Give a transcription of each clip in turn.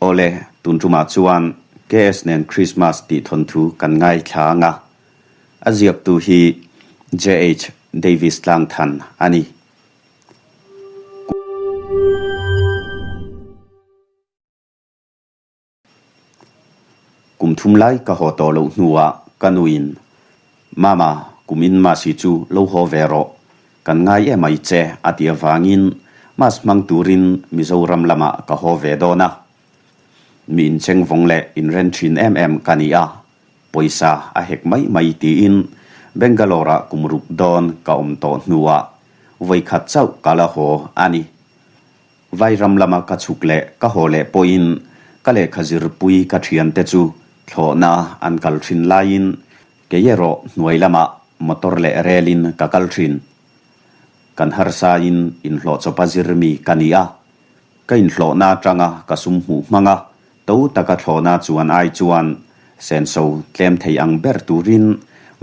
Awle, tun tumah chuan KS nen Krismas tih thawnthu kan ngaithla ang a. A ziaktu hi JH Davis Tlangthan a ni. Kum thum lai ka haw tawh loh hnuah ka nuin, Mama, kum in Masi chu lo haw ve rawh, kan ngai em ai che a ti avangin Mas hmang turin Mizoram lamah ka haw ve dawn a. Mi incheng vawng leh inren thin em em ka ni a, pawisa a hek mai mai tiin Bangalore-ah kum ruk dawn ka awm tawh hnuah vawikhat chauh ka la haw a ni. Vairam lama ka chhuk leh ka haw leh pawhin ka lehkha zirpui ka thiante chu thlawhna an kal thin laiin kei erawh hnuai lamah motor leh relin ka kal thin. Kan harsain inhlawh chawpa zir mi ka ni a, ka inhlawhna atanga ka sum hmuh hmanga to taka thlawhna chuan ai chuan senso tlem thei ang ber turin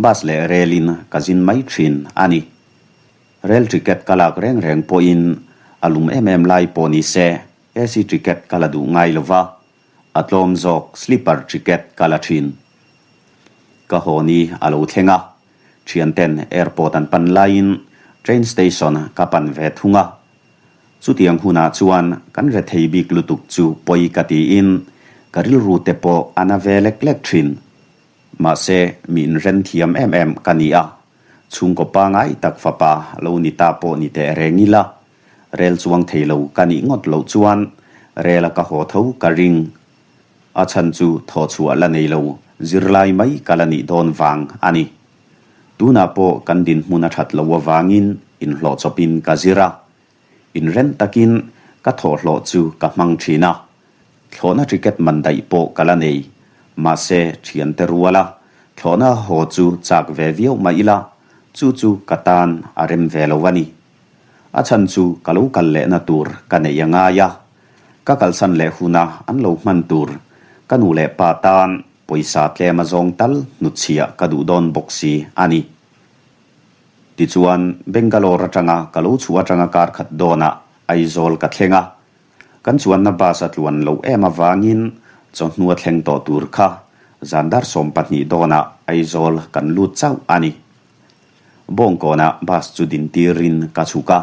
bus leh relin ka zin mai thin a ni. Rel ticket ka lak reng reng pawhin a lum em em lai pawh ni se AC ticket ka la duh ngai lo va, a tlawm zawk sleeper ticket ka la thin. Ka haw ni a lo thleng a, thianten airport an pan laiin train station ka pan ve thung a. Chutiang hunah chuan kan rethei bik lutuk chu pawi ka tiin ka rilru te pawh a na ve lek lek thin. Mahse mi inren thiam em em ka ni a, Chhungkaw pangai tak fapa lo ni ta pawh ni teh reng ila, rel chuang thei lo ka nih ngawt loh chuan rel a ka haw tho ka ring. A chhan chu thaw chhuah la nei lo zirlai mai ka la nih dawn vang a ni. Tunah pawh kan dinhmun a that loh avangin inhlawh chawpin ka zir a, inren takin ka thawhhlawh chu ka hmang thin a. Thlawhna ticket man daih pawh ka la nei. Mahse, thiante ruala thlawhna haw chu chak ve viau mah ila, chu chu ka tan a rem ve lo a ni. A chhan chu ka lo kal lehna tur ka nei a ngai a, ka kalsan leh huna an lo hman tur ka nu leh pa tan pawisa tlem a zawng tal hnutchhiah ka duh dawn bawk si a ni. Tichuan, Bangalore atanga ka lo chhuah atanga kar khat dawnah Aizawl ka thleng a, Kan chuanna bus a tluan loh em avangin chawhnu a thleng tawh tur kha zan dar 12 dawnah Aizawl kan lut chauh a ni. Bawngkawnah bus chu din tirin ka chhuk a,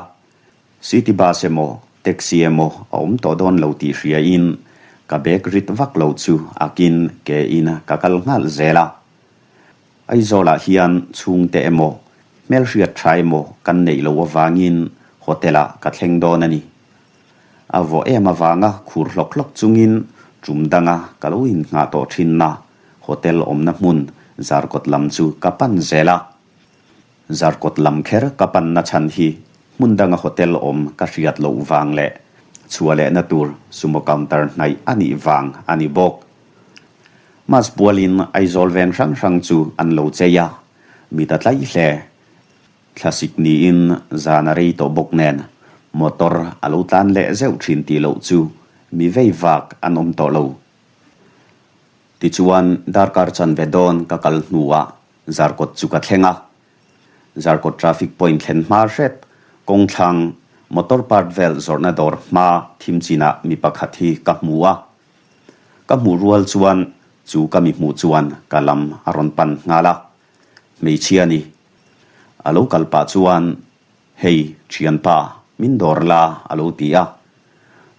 city bus emaw taxi emaw a awm tawh dawn lo tih hriain ka bag rit vak lo chu akin ke in ka kal nghal zel a. Aizawlah hian chhungte emaw hmelhriat tha emaw kan neih loh avangin hotel-ah ka thleng dawn a ni. A vawh em avanga khur hlawk hlawk chungin tum danga ka lo innghah tawh thinna hotel awmna hmun Zarkawt lam chu ka pan zel a. Zarkawt lam kher ka panna chhan hi hmun danga hotel awm ka hriat loh vang leh chhuah lehna tur sumo counter hnaih a nih vang a ni bawk. Mas pualin Aizawl veng hrang hrang chu an lo chei a, mit a tlai hle. Thlasik niin zan a rei tawh bawk nen motor a lo tlan leh zeuh thin tih loh chu mi vei vak an awm tawh lo. Tichuan darkar chanve dawn ka kal hnuah Zarkawt chu ka thleng a. Zarkawt traffic point thlen hma hret kawngthlang motor part vel zawrhna dawr hma thim chinah mi pakhat hi ka hmu a. Ka hmuh rual chuan chu ka mi hmuh chuan ka lam a rawn pan nghal a. Hmeichhia ni. A lo kal pah chuan, Hei, thianpa, min dawr la, a lo ti a.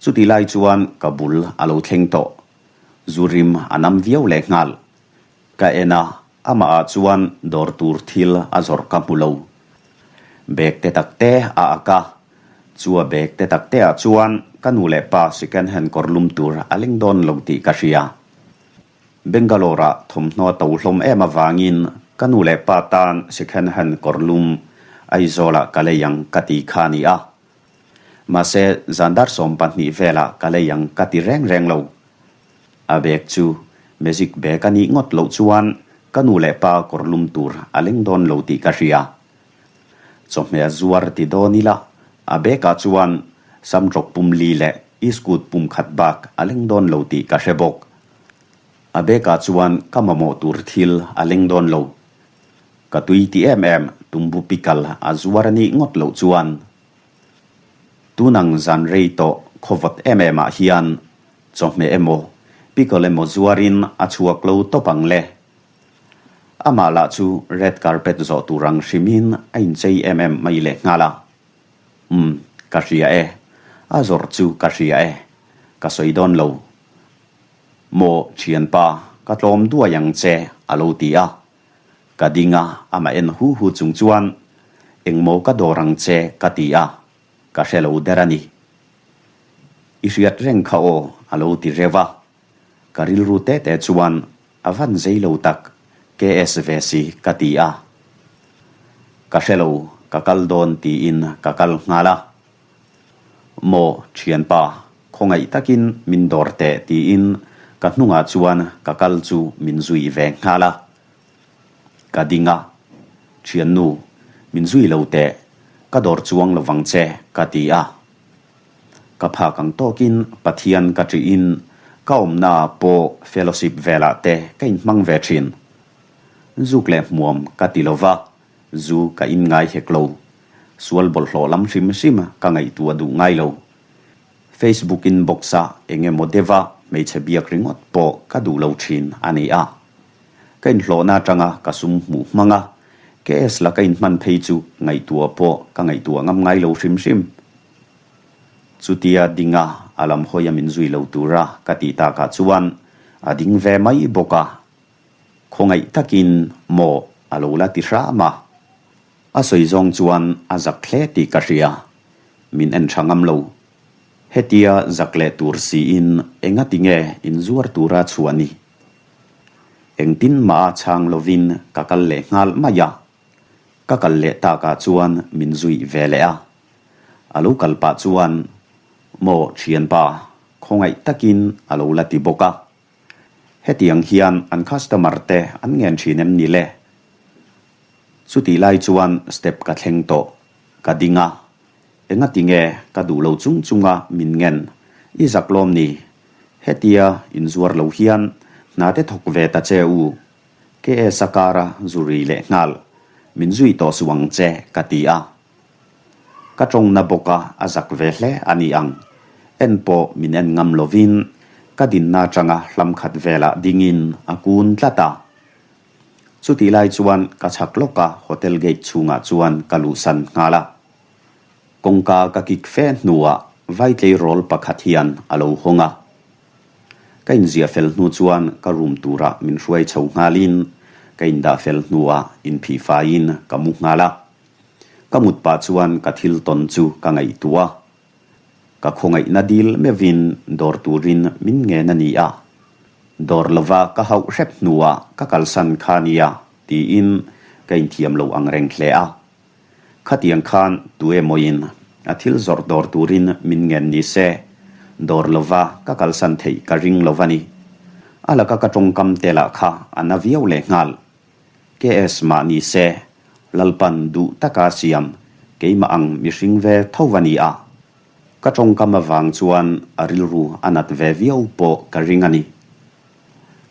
Chuti lai chuan ka bul a lo thleng tawh. Zu rim a nam viau leh nghal. Ka en a, amah ah chuan dawr tur thil a zawrh ka hmu lo. Bag te tak te a ak a. Chu a bag te tak te ah chuan ka nu leh pa second hand kawr lum tur a leng dawn lo tih ka hria. Bangalore-ah thawmhnaw a to hlawm em avangin ka nu leh pa tan second hand kawr lum Aizawlah ka lei ang ka ti kha a ni a. Mahse, zan dar 12 velah ka lei ang ka ti reng reng lo. A bag chu magic bag a nih ngawt loh chuan ka nu leh pa kawr lum tur a leng dawn lo tih ka hria. Chawhmeh a zuar ti dawn ila, a bag-ah chuan samtawk pum li leh iskut pum khat bak a leng dawn lo tih ka hre bawk. A bag-ah chuan ka mamawh tur thil a leng dawn lo. Ka tui ti em em, tumbu pikal a zuar a nih ngawt loh chuan. Tunang zan rei tawh khawvawt em em ah hian. Chawhmeh emaw, pickle emaw zuarin a chhuak lo tawp ang le. Amah lah chu red carpet zawh tur ang hrimin a inchei em em mai leh nghal a. Umm, ka hria e. A zawrh chu ka hria e. Ka sawi dawn lo. Maw, thianpa, ka tlawm duai ang che, a lo ti a. Ka ding a, amah en hu hu chung chuan, Engmaw ka dawr ang che, ka ti a. Ka hre lo der a ni. I hriat reng kha aw, a lo ti reuh a. Ka rilru te te chuan a van zei lo tak, KS ve si ka ti a. Ka hre lo, ka kal dawn tiin ka kal nghal a. Maw, thianpa, khawngaih takin min dawr teh tiin ka hnungah chuan ka kal chu min zui ve nghal a. Ka ding a, Thiannu, min zui lo teh, ka dawr chuang lovang che, ka ti a. Ka phak ang tawkin Pathian ka ṭihin ka awmnaah pawh fellowship velah te ka inhmang ve ṭhin. Zuk leh hmuam ka ti lo va, zu ka in ngai hek lo. Sual bawlhhlawh lam hrim hrim ka ngaihtuah duh ngai lo. Facebook inbox-ah eng emaw deuha hmeichhe biak ringawt pawh ka duh lo ṭhin a ni a. Ka inhlawhna atanga ka sum hmuh hmang a, KS la ka inhman phei chu ngaihtuah pawh ka ngaihtuah ngam ngai lo hrim hrim. Chutia dinga a lam hawi a min zui lo tura ka tih takah chuan a ding ve mai bawk a, khawngaih takin maw a lo la ti hram a. A sawi zawng chuan a zak hle tih ka hria, min en tha ngam lo. Hetia zak leh tur siin engati nge inzuar tura chhuah ni? Engtin mah a chhang lovin ka kal leh nghal mai a. Ka kal leh takah chuan min zui ve leh a. A lo kal pah chuan, Maw thianpa, khawngaih takin a lo la ti bawk a. Hetiang hian an customer te an ngen thin em ni le? Chutih lai chuan step ka thleng tawh, ka ding a. Engati nge ka duh lo chung chunga min ngen i zak lawm ni? Hetia inzuar lo hian hna te thawk ve ta che u. KS a kara zu ri leh nghal, min zui tawh suh ang che ka ti a. Ka tawngna bawka a zak ve hle a ni ang. En pawh min en ngam lovin ka dinna atanga hlam khat velah dingin a kun tlat a. Chutih lai chuan ka chhak lawka hotel gate chhungah chuan ka luhsan nghal a. Kawngka ka kik fe hnuah vai tleirawl pakhat hian a lo hawng a. Ka inziah fel hnu chuan ka room turah min hruai chho nghalin ka indah fel hnuah inphih faiin ka mu nghal a. Ka mut pah chuan ka thil tawn chu ka ngaihtuah a. Ka khawngaihna dil meuhin dawr turin min ngen a ni a. Dawr lova ka hauh hrep hnuah ka kalsan kha nia tiin ka inthiam lo ang reng hle a. Khatiang khan tu emawin a thil zawrh dawr turin min ngen ni se, dawr lova ka kalsan theih ka ring lo va ni. A laka ka tawngkam te lah kha a na viau leh nghal. KS mah ni se, Lalpan duh taka siam keimah ang mihring ve tho va ni a. Ka tawngkam avang chuan a rilru a nat ve viau pawh ka ring a ni.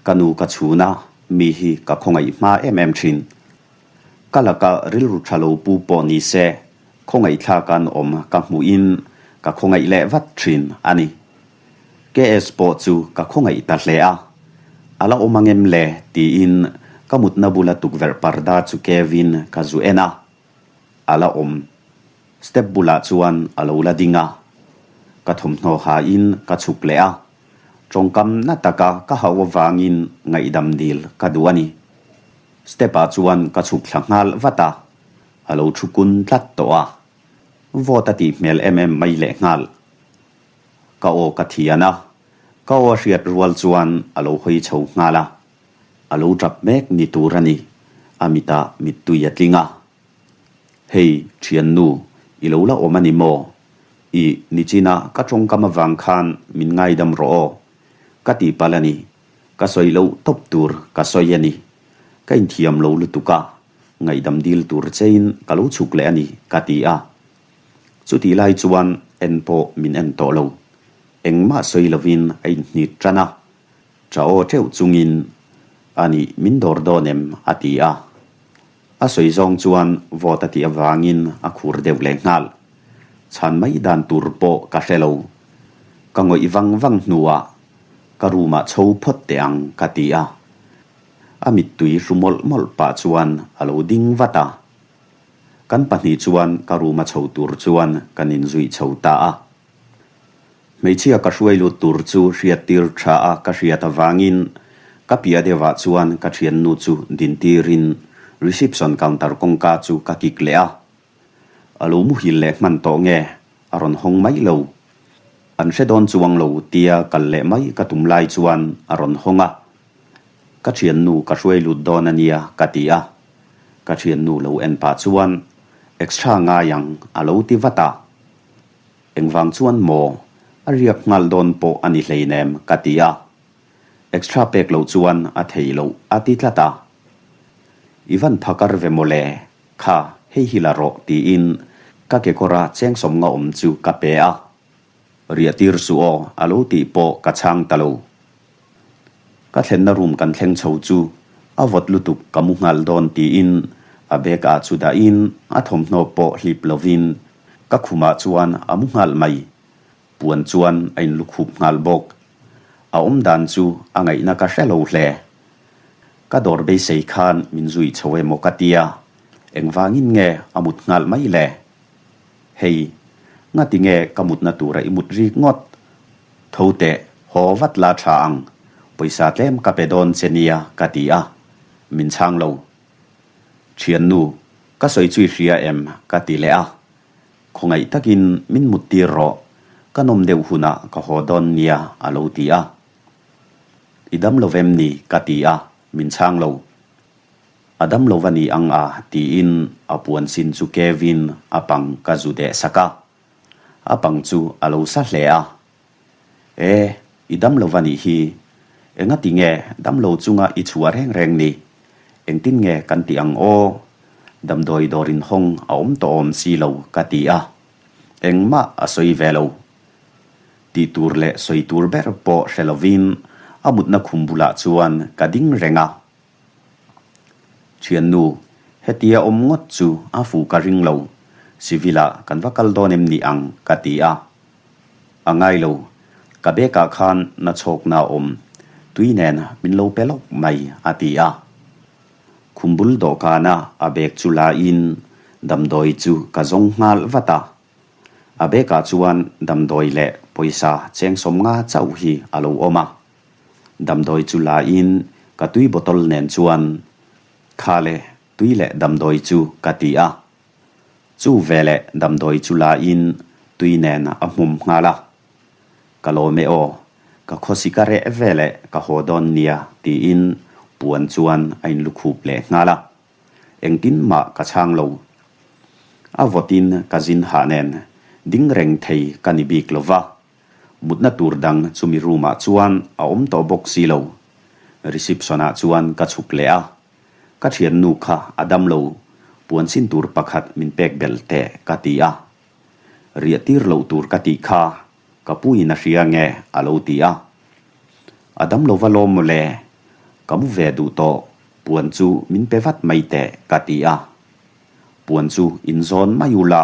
Ka nu ka chhun a, mi hi ka khawngaih hma em em thin. Ka laka rilru tha lo pu pawh ni se, khawngaihthlak an awm ka hmuhin ka khawngaih leh vat thin a ni. KS pawh chu ka khawngaih ta hle a, a la awm ang em le tiin ka mutna bula tukverh parda chu kevin ka zu en a, a la awm. Step bulah chuan a lo la ding a, ka thawmhnaw hain ka chhuk leh a, tawngkam na taka ka hauh avangin ngaihdam dil ka duh a ni. Step ah chuan ka chhuk thla nghal vat a, a lo thu kun tlat tawh a. Vawt a tih hmel em em mai leh nghal. Ka aw ka thian a, ka aw a hriat rual chuan a lo hawi chho nghal a. A lo tap mek ni tur a ni, a mitah mittui a tling a. Hei, thiannu, i lo la awm a ni maw? I, nichina ka tawngkam avang khan min ngaidam rawh aw. Ka tihpalh a ni. Ka sawi loh tawp tur ka sawi a ni. Ka inthiam lo lutuk a, ngaihdam dil tur chein ka lo chhuk leh a ni, ka ti a. Chutih lai chuan en pawh min en tawh lo. Engmah sawi lovin a inhnit tan a. Cha aw teuh chungin, A nih, min dawr dawn em? a ti a. A sawi zawng chuan vawt a tih avangin a khur deuh leh nghal. Chhan mai dan tur pawh ka hre lo. Ka ngawih vang vang hnuah. Ka room ah chho phawt teh ang ka ti a. A mittui hru mawlh mawlh pah chuan a lo ding vat a. Kan pahnih chuan ka room a chho tur chuan kan inzui chho ta a. Hmeichhia ka hruai lut tur chu hriattir tha a ka hriat avangin ka piah deuhah chuan ka thiannu chu dintirin reception counter kawngka chu ka kik leh a. A lo muhil leh hman tawh nge a rawn hawng mai lo. An hre dawn chuang lo tia kal leh mai ka tum lai chuan a rawn hawng a. Ka thiannu ka hruai lut dawn a nia ka ti a. Ka thiannu lo en pah chuan extra ngai ang a lo ti vat a. Engvang chuan maw? A riak nghal dawn pawh a ni hleinem ka ti a. Extra pek loh chuan a thei loh a ti tlat a. I van phakar ve mawle, kha hei hi la rawh tiin ka kekawra chengsawm nga awm chu ka pe a. Riah tir suh aw a lo tih pawh ka chhang ta lo. Ka thlenna room kan thleng chho chu a vawt lutuk ka mu nghal dawn tiin a bag ah chu dahin a thawmhnaw pawh hlip lovin ka khumah chuan a mu nghal mai. Puan chuan a inlukhup nghal bawk. A awm dan chu a ngaihna ka hre lo hle. Ka dawr beisei khan min zui chho emaw ka tia, engvangin nge a mut nghal mai le? Hei, ngati nge ka mutna tura i mut rik ngawt? Tho teh, haw vat la tha ang, pawisa tlem ka pe dawn che nia ka ti a, min chhang lo. Thiannu, ka sawi chu i hria em? ka ti leh a. Khawngaih takin min mut tir rawh, ka nawm deuh hunah ka haw dawn nia a lo ti a. I dam lo vem ni? ka ti a, min chhang lo. A dam lo va ni ang a tiin a puan sin chu kevin a pang ka zu deh sak a. A pang chu a lo sa hle a. E, i dam lo va nih hi. Engati nge dam lo chunga i chhuah reng reng ni? Engtin nge kan ti ang aw? Damdawi dawr inhawng a awm tawh awm si lo ka ti a. Engmah a sawi ve lo. Tih tur leh sawi tur ber pawh hre lovin a mutna khum bulah chuan ka ding reng a. Thiannu, hetia awm ngawt chu a fuh ka ring lo. Civil ah kan va kal dawn em ni ang ka ti a. A ngai lo, ka bag ah khan na chhawkna a awm, tui nen min lo pe lawk mai a ti a. Khum bul dawhkana a bag chu la in damdawi chu ka zawng nghal vat a. A bag ah chuan damdawi leh pawisa cheng 50 chauh hi a lo awm a. Damdawi chu la in ka tui bottle nen chuan kha le tui leh damdawi chu ka ti a. Chu veleh damdawi chu la in tui nen a hmum nghal a. Ka lawm e aw, ka khawsi ka reh veleh ka haw dawn nia tiin puan chuan a inlukhup leh nghal a. Engtin mah ka chhang lo. A vawtin ka zin hah nen ding reng thei ka ni bik lo va. Mutna tur dang chumi room ah chuan a awm tawh bawk si lo. Reception ah chuan ka chhuk leh a. Ka thiannu kha a dam lo, puan sin tur pakhat min pek belh teh ka ti a. Riah tir loh tur ka tih kha ka pu in a hria nge a lo ti a. A dam lo va lawm mawle, ka mu ve duh tawh, puan chu min pe vat mai teh ka ti a. Puan chu in zawn mai u la,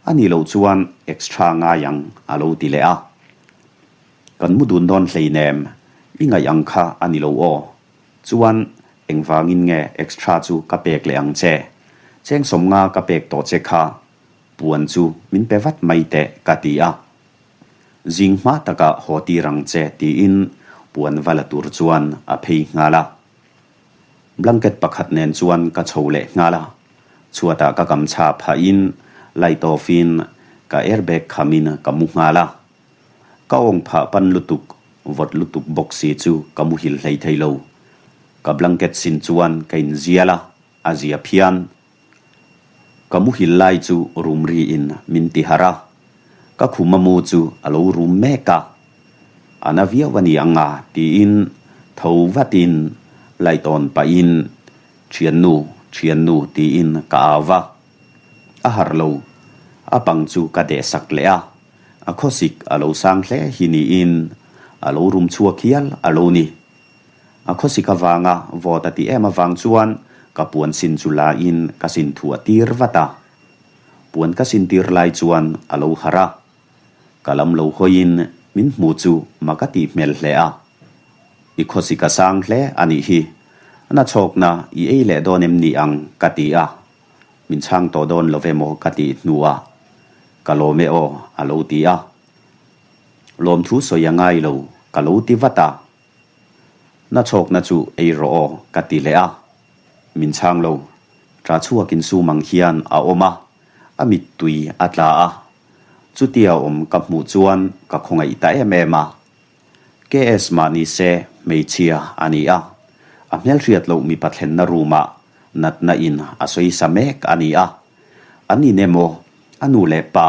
a nih loh chuan extra ngai ang a lo ti leh a. Kan mu dun dawn hleinem, i ngaih ang kha a ni lo aw. Chuan engvangin nge extra chu ka pek leh ang che? Cheng 50 ka pek tawh che kha, puan chu min pe vat mai teh ka ti a. Zing hma takah haw tir ang che tiin puan va la tur chuan a phei nghal a. Blanket pakhat nen chuan ka chho leh nghal a, chhuatah ka kamchha phahin light off in ka airbag khamin ka mu nghal a. Ka awng phah pan lutuk, vawt lutuk bawk si chu ka muhil hlei thei lo. Ka blanket sin chuan ka inzial a, a zia phian. Ka muhil lai chu rum riin min ti harh a, ka khum a mu chu a lo rum mek a. A na viau a ni ang a tiin tho vatin light on pahin Thiannu, thiannu tiin ka au va. A harh lo, a pang chu ka deh sak leh a, a khawsik a lo sang hle hi niin a lo rum chhuak hial a lo ni. A khawsik avanga vawt a ti em avang chuan ka puan sin chu la in ka sin thuah tir vat a. Puan ka sin tir lai chuan a lo harh a. Ka lam lo hawiin min hmu chu mak a tih hmel hle a. I khawsik a sang hle a nih hi. Na chhawkna i ei leh dawn em ni ang ka ti a. Min chhang tawh dawn lo ve maw ka tih hnuah ka lawm e aw a lo ti a. Lawmthu sawi a ngai lo ka lo ti vat a. Na chhawkna chu ei rawh aw ka ti leh a. Min chhang lo. Ṭah chhuak insum ang hian a awm a, a mittui a tla a. Chutia awm ka hmuh chuan ka khawngaih ta em em a. KS mah ni se hmeichhia a ni a, a hmelhriat loh mipa thlenna room ah natna in a sawi sa mek a ni a. An in emaw a nu leh pa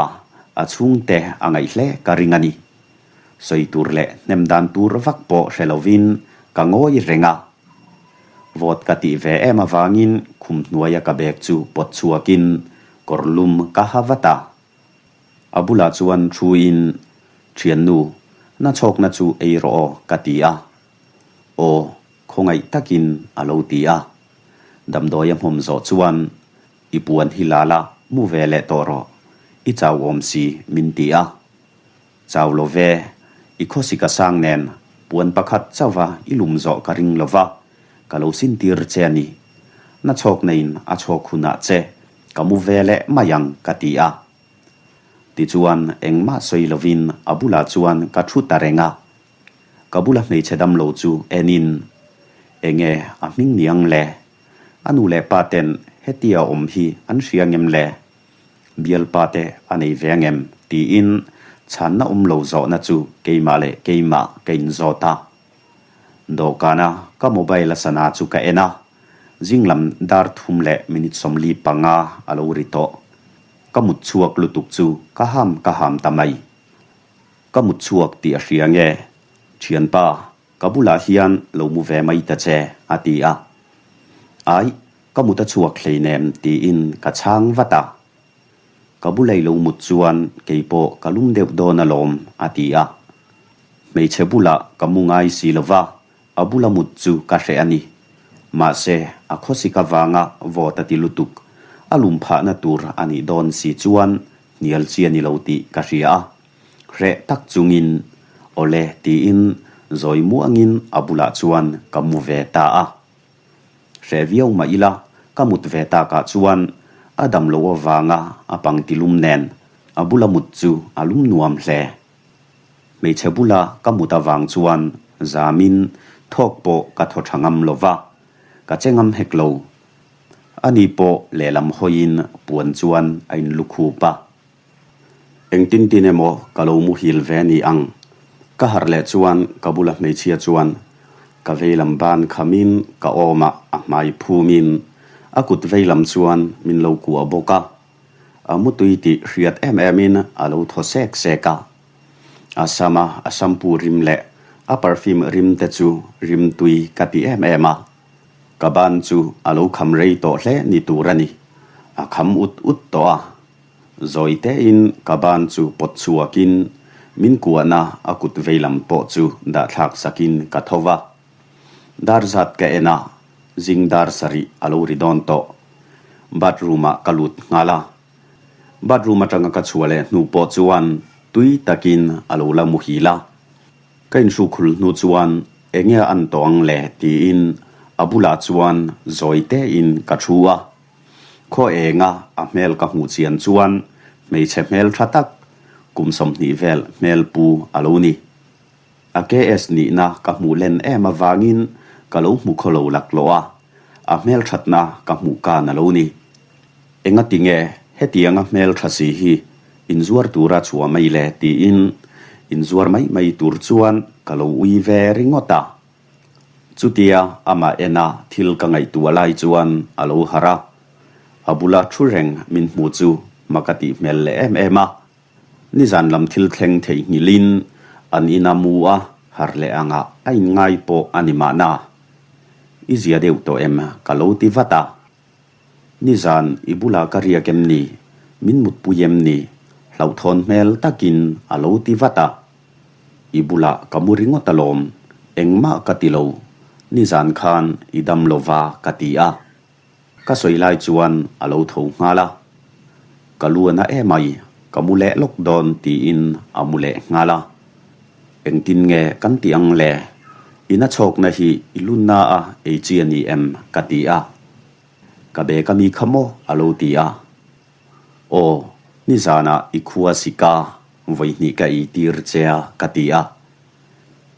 a chhungte a ngaih hle ka ring a ni. Sawi tur leh hnem dan tur vak pawh hre lovin ka ngawi reng a. Vawt ka tih ve em avangin khum hnuaia ka bag chu pawt chhuakin kawr lum ka ha vat a. A bulah chuan thuin, Thiannu, na chhawkna chu ei rawh aw, ka ti a. Aw, khawngaih takin a lo ti a. Damdawi a hmawm zawh chuan, I puan hi la la, mu ve leh tawh rawh, i chau awm si, min ti a. Chau lo ve, i khawsik a sang nen, puan pakhat chauha i lum zawh ka ring lo va, ka lo sintir che a ni. Na chhawkna in a chhawk hunah che ka mu ve leh mai ang ka ti a. Tichuan engmah sawi lovin a bulah chuan ka thu ta reng a. Ka bula hmeichhe damlo chu enin, Enge a hming niang le? A nu leh pa ten hetia awm hi an hria ngem le? Bialpa te a nei ve angem? tiin chhanna awm lo zawhna chu keimah leh keimah ka inzawt a. Dawhkana ka mobile a sana chu ka en a, zinglam dar thum leh minute 45 a lo ri tawh. Ka mut chhuak lutuk chu ka ham ka ham ta mai. Ka mut chhuak tih a hria nge? Thianpa, ka bulah hian lo mu ve mai ta che, a ti a. Ai, ka mut a chhuak hleinem tiin ka chhang vat a. Ka bulei lo mut chuan kei pawh ka lum deuh dawn alawm, a ti a. Hmeichhe bulah ka mu ngai si lo va, a bula mut chu ka hreh a ni. Mahse, a khawsik avanga vawt a ti lutuk, a lum phahna tur a nih dawn si chuan hnial chi a ni lo tih ka hria a. Hreh tak chungin, Awle tiin zawi muangin a bulah chuan ka mu ve ta a. Hreh viau mah ila, ka mut ve takah chuan a dam loh avanga a pangti lum nen a bula mut chu a lum nuam hle. Hmeichhe bula ka mut avang chuan zamin thawk pawh ka thaw tha ngam lo va, ka che ngam hek lo. Ani pawh lehlam hawiin puan chuan a inlukhup a. Engtin tin emaw ka lo muhil ve ni ang. Ka harh leh chuan ka bula hmeichhia chuan ka veilam ban khamin ka awmah a hmai phumin a kut veilam chuan min lo kuah bawk a. A mutui tih hriat em emin a lo thaw sek sek a. A sama a shampoo rim leh a perfume rim te chu rim tui ka ti em em a. Ka ban chu a lo kham rei tawh hle ni tur a ni. A kham ut ut tawh a. Zawi tein ka ban chu pawt chhuakin min kuahna a kut veilam pawh chu dahthlak sakin ka tho va. Dar zat ka en a, zing dar sarih a lo ri dawn tawh. Bathroom ah ka lut nghal a. Bathroom atanga ka chhuah leh hnu pawh chuan tui takin a lo la muhil a. Ka inhrukhul hnu chuan enge a an tawh ang le tiin a bulah chuan zawi tein ka thu a. Khaw enga a hmel ka hmuh chian chuan hmeichhe hmel tha tak, kum 20 vel hmel pu a lo ni. A KS nihna ka hmuh len em avangin ka lo hmu khaw lo laklawh a, a hmel thatna ka hmuh kan a lo ni. Engati nge hetianga hmel tha si hi inzuar tura chhuah mai le tiin inzuar mai mai tur chuan ka lo ui ve ringawt a. Chutia amah ena thil ka ngaihtuah lai chuan a lo harh a, a bula thu reng min hmu chu mak a tih hmel leh em em a. Nizan lam thil thleng theihnghilhin an ina mu a harh leh angah a inngai pawh a ni mahna. I zia deuh tawh em ka lo ti vat a. Nizan i bulah ka riak em ni? Min mutpui em ni? Hlauhthawn hmel takin a lo ti vat a. I bulah ka mu ringawt alawm, engmah ka ti lo, nizan khan i dam lo va ka ti a. Ka sawi lai chuan a lo tho nghal a. Ka lu a na emai, ka mu leh lawk dawn tiin a mu leh nghal a. Engtin nge kan ti ang le? I nachhawkna hi i lunna a ei chi a ni em? ka ti a. Ka bag a mi kha maw? a lo ti a. Aw, nizanah i khua sika vawihnih ka ei tir che a, ka ti a.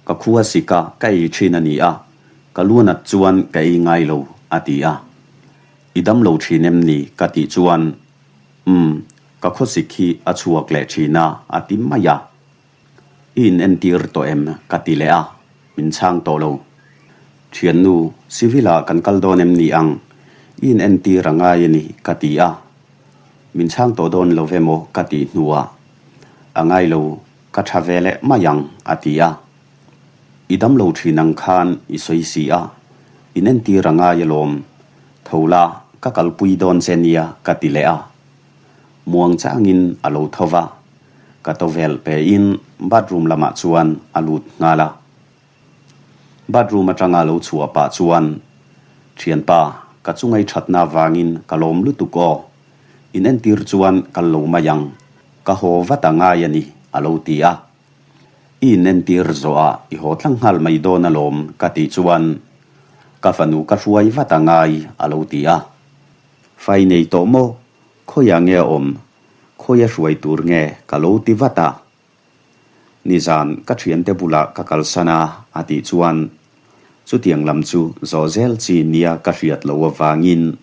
Ka khua sika ka ei thin a ni a, ka lu nat chuan ka ei ngai lo, a ti a. I dam lo thin em ni? ka tih chuan, Umm, ka khawsik hi a chhuak leh thin a, a ti mai a. I inentir tawh em? ka ti leh a, min chhang tawh lo. Thiannu, civil ah kan kal dawn em ni ang? I inentir a ngai a ni, ka ti a. Min chhang tawh dawn lo ve maw? ka tih hnuah, A ngai lo, ka tha ve leh mai ang, a ti a. I dam lo thin ang khan i sawi si a, inentir a ngai alawm. Tho la, ka kalpui dawn che nia, ka ti leh a. Muang changin a lo tho va, ka towel pein bathroom lamah chuan a lut nghal a. Bathroom atanga lo chhuah pah chuan, Thianpa, ka chungai thatna avangin ka lawm lutuk aw. Inentir chuan kal lo mai ang, ka haw vat a ngai a ni, a lo ti a. I inentir zawhah i haw tlang nghal mai dawn alawm, ka tih chuan, Ka fanu ka hruai vat a ngai, a lo ti a. Fai nei tawh maw? Khawiah nge a awm? Khawia hruai tur nge ka lo ti vat a? Nizan ka thiante bulah ka kalsan a, a tih chuan chutiang lam chu zawh zel chi nia ka hriat loh avangin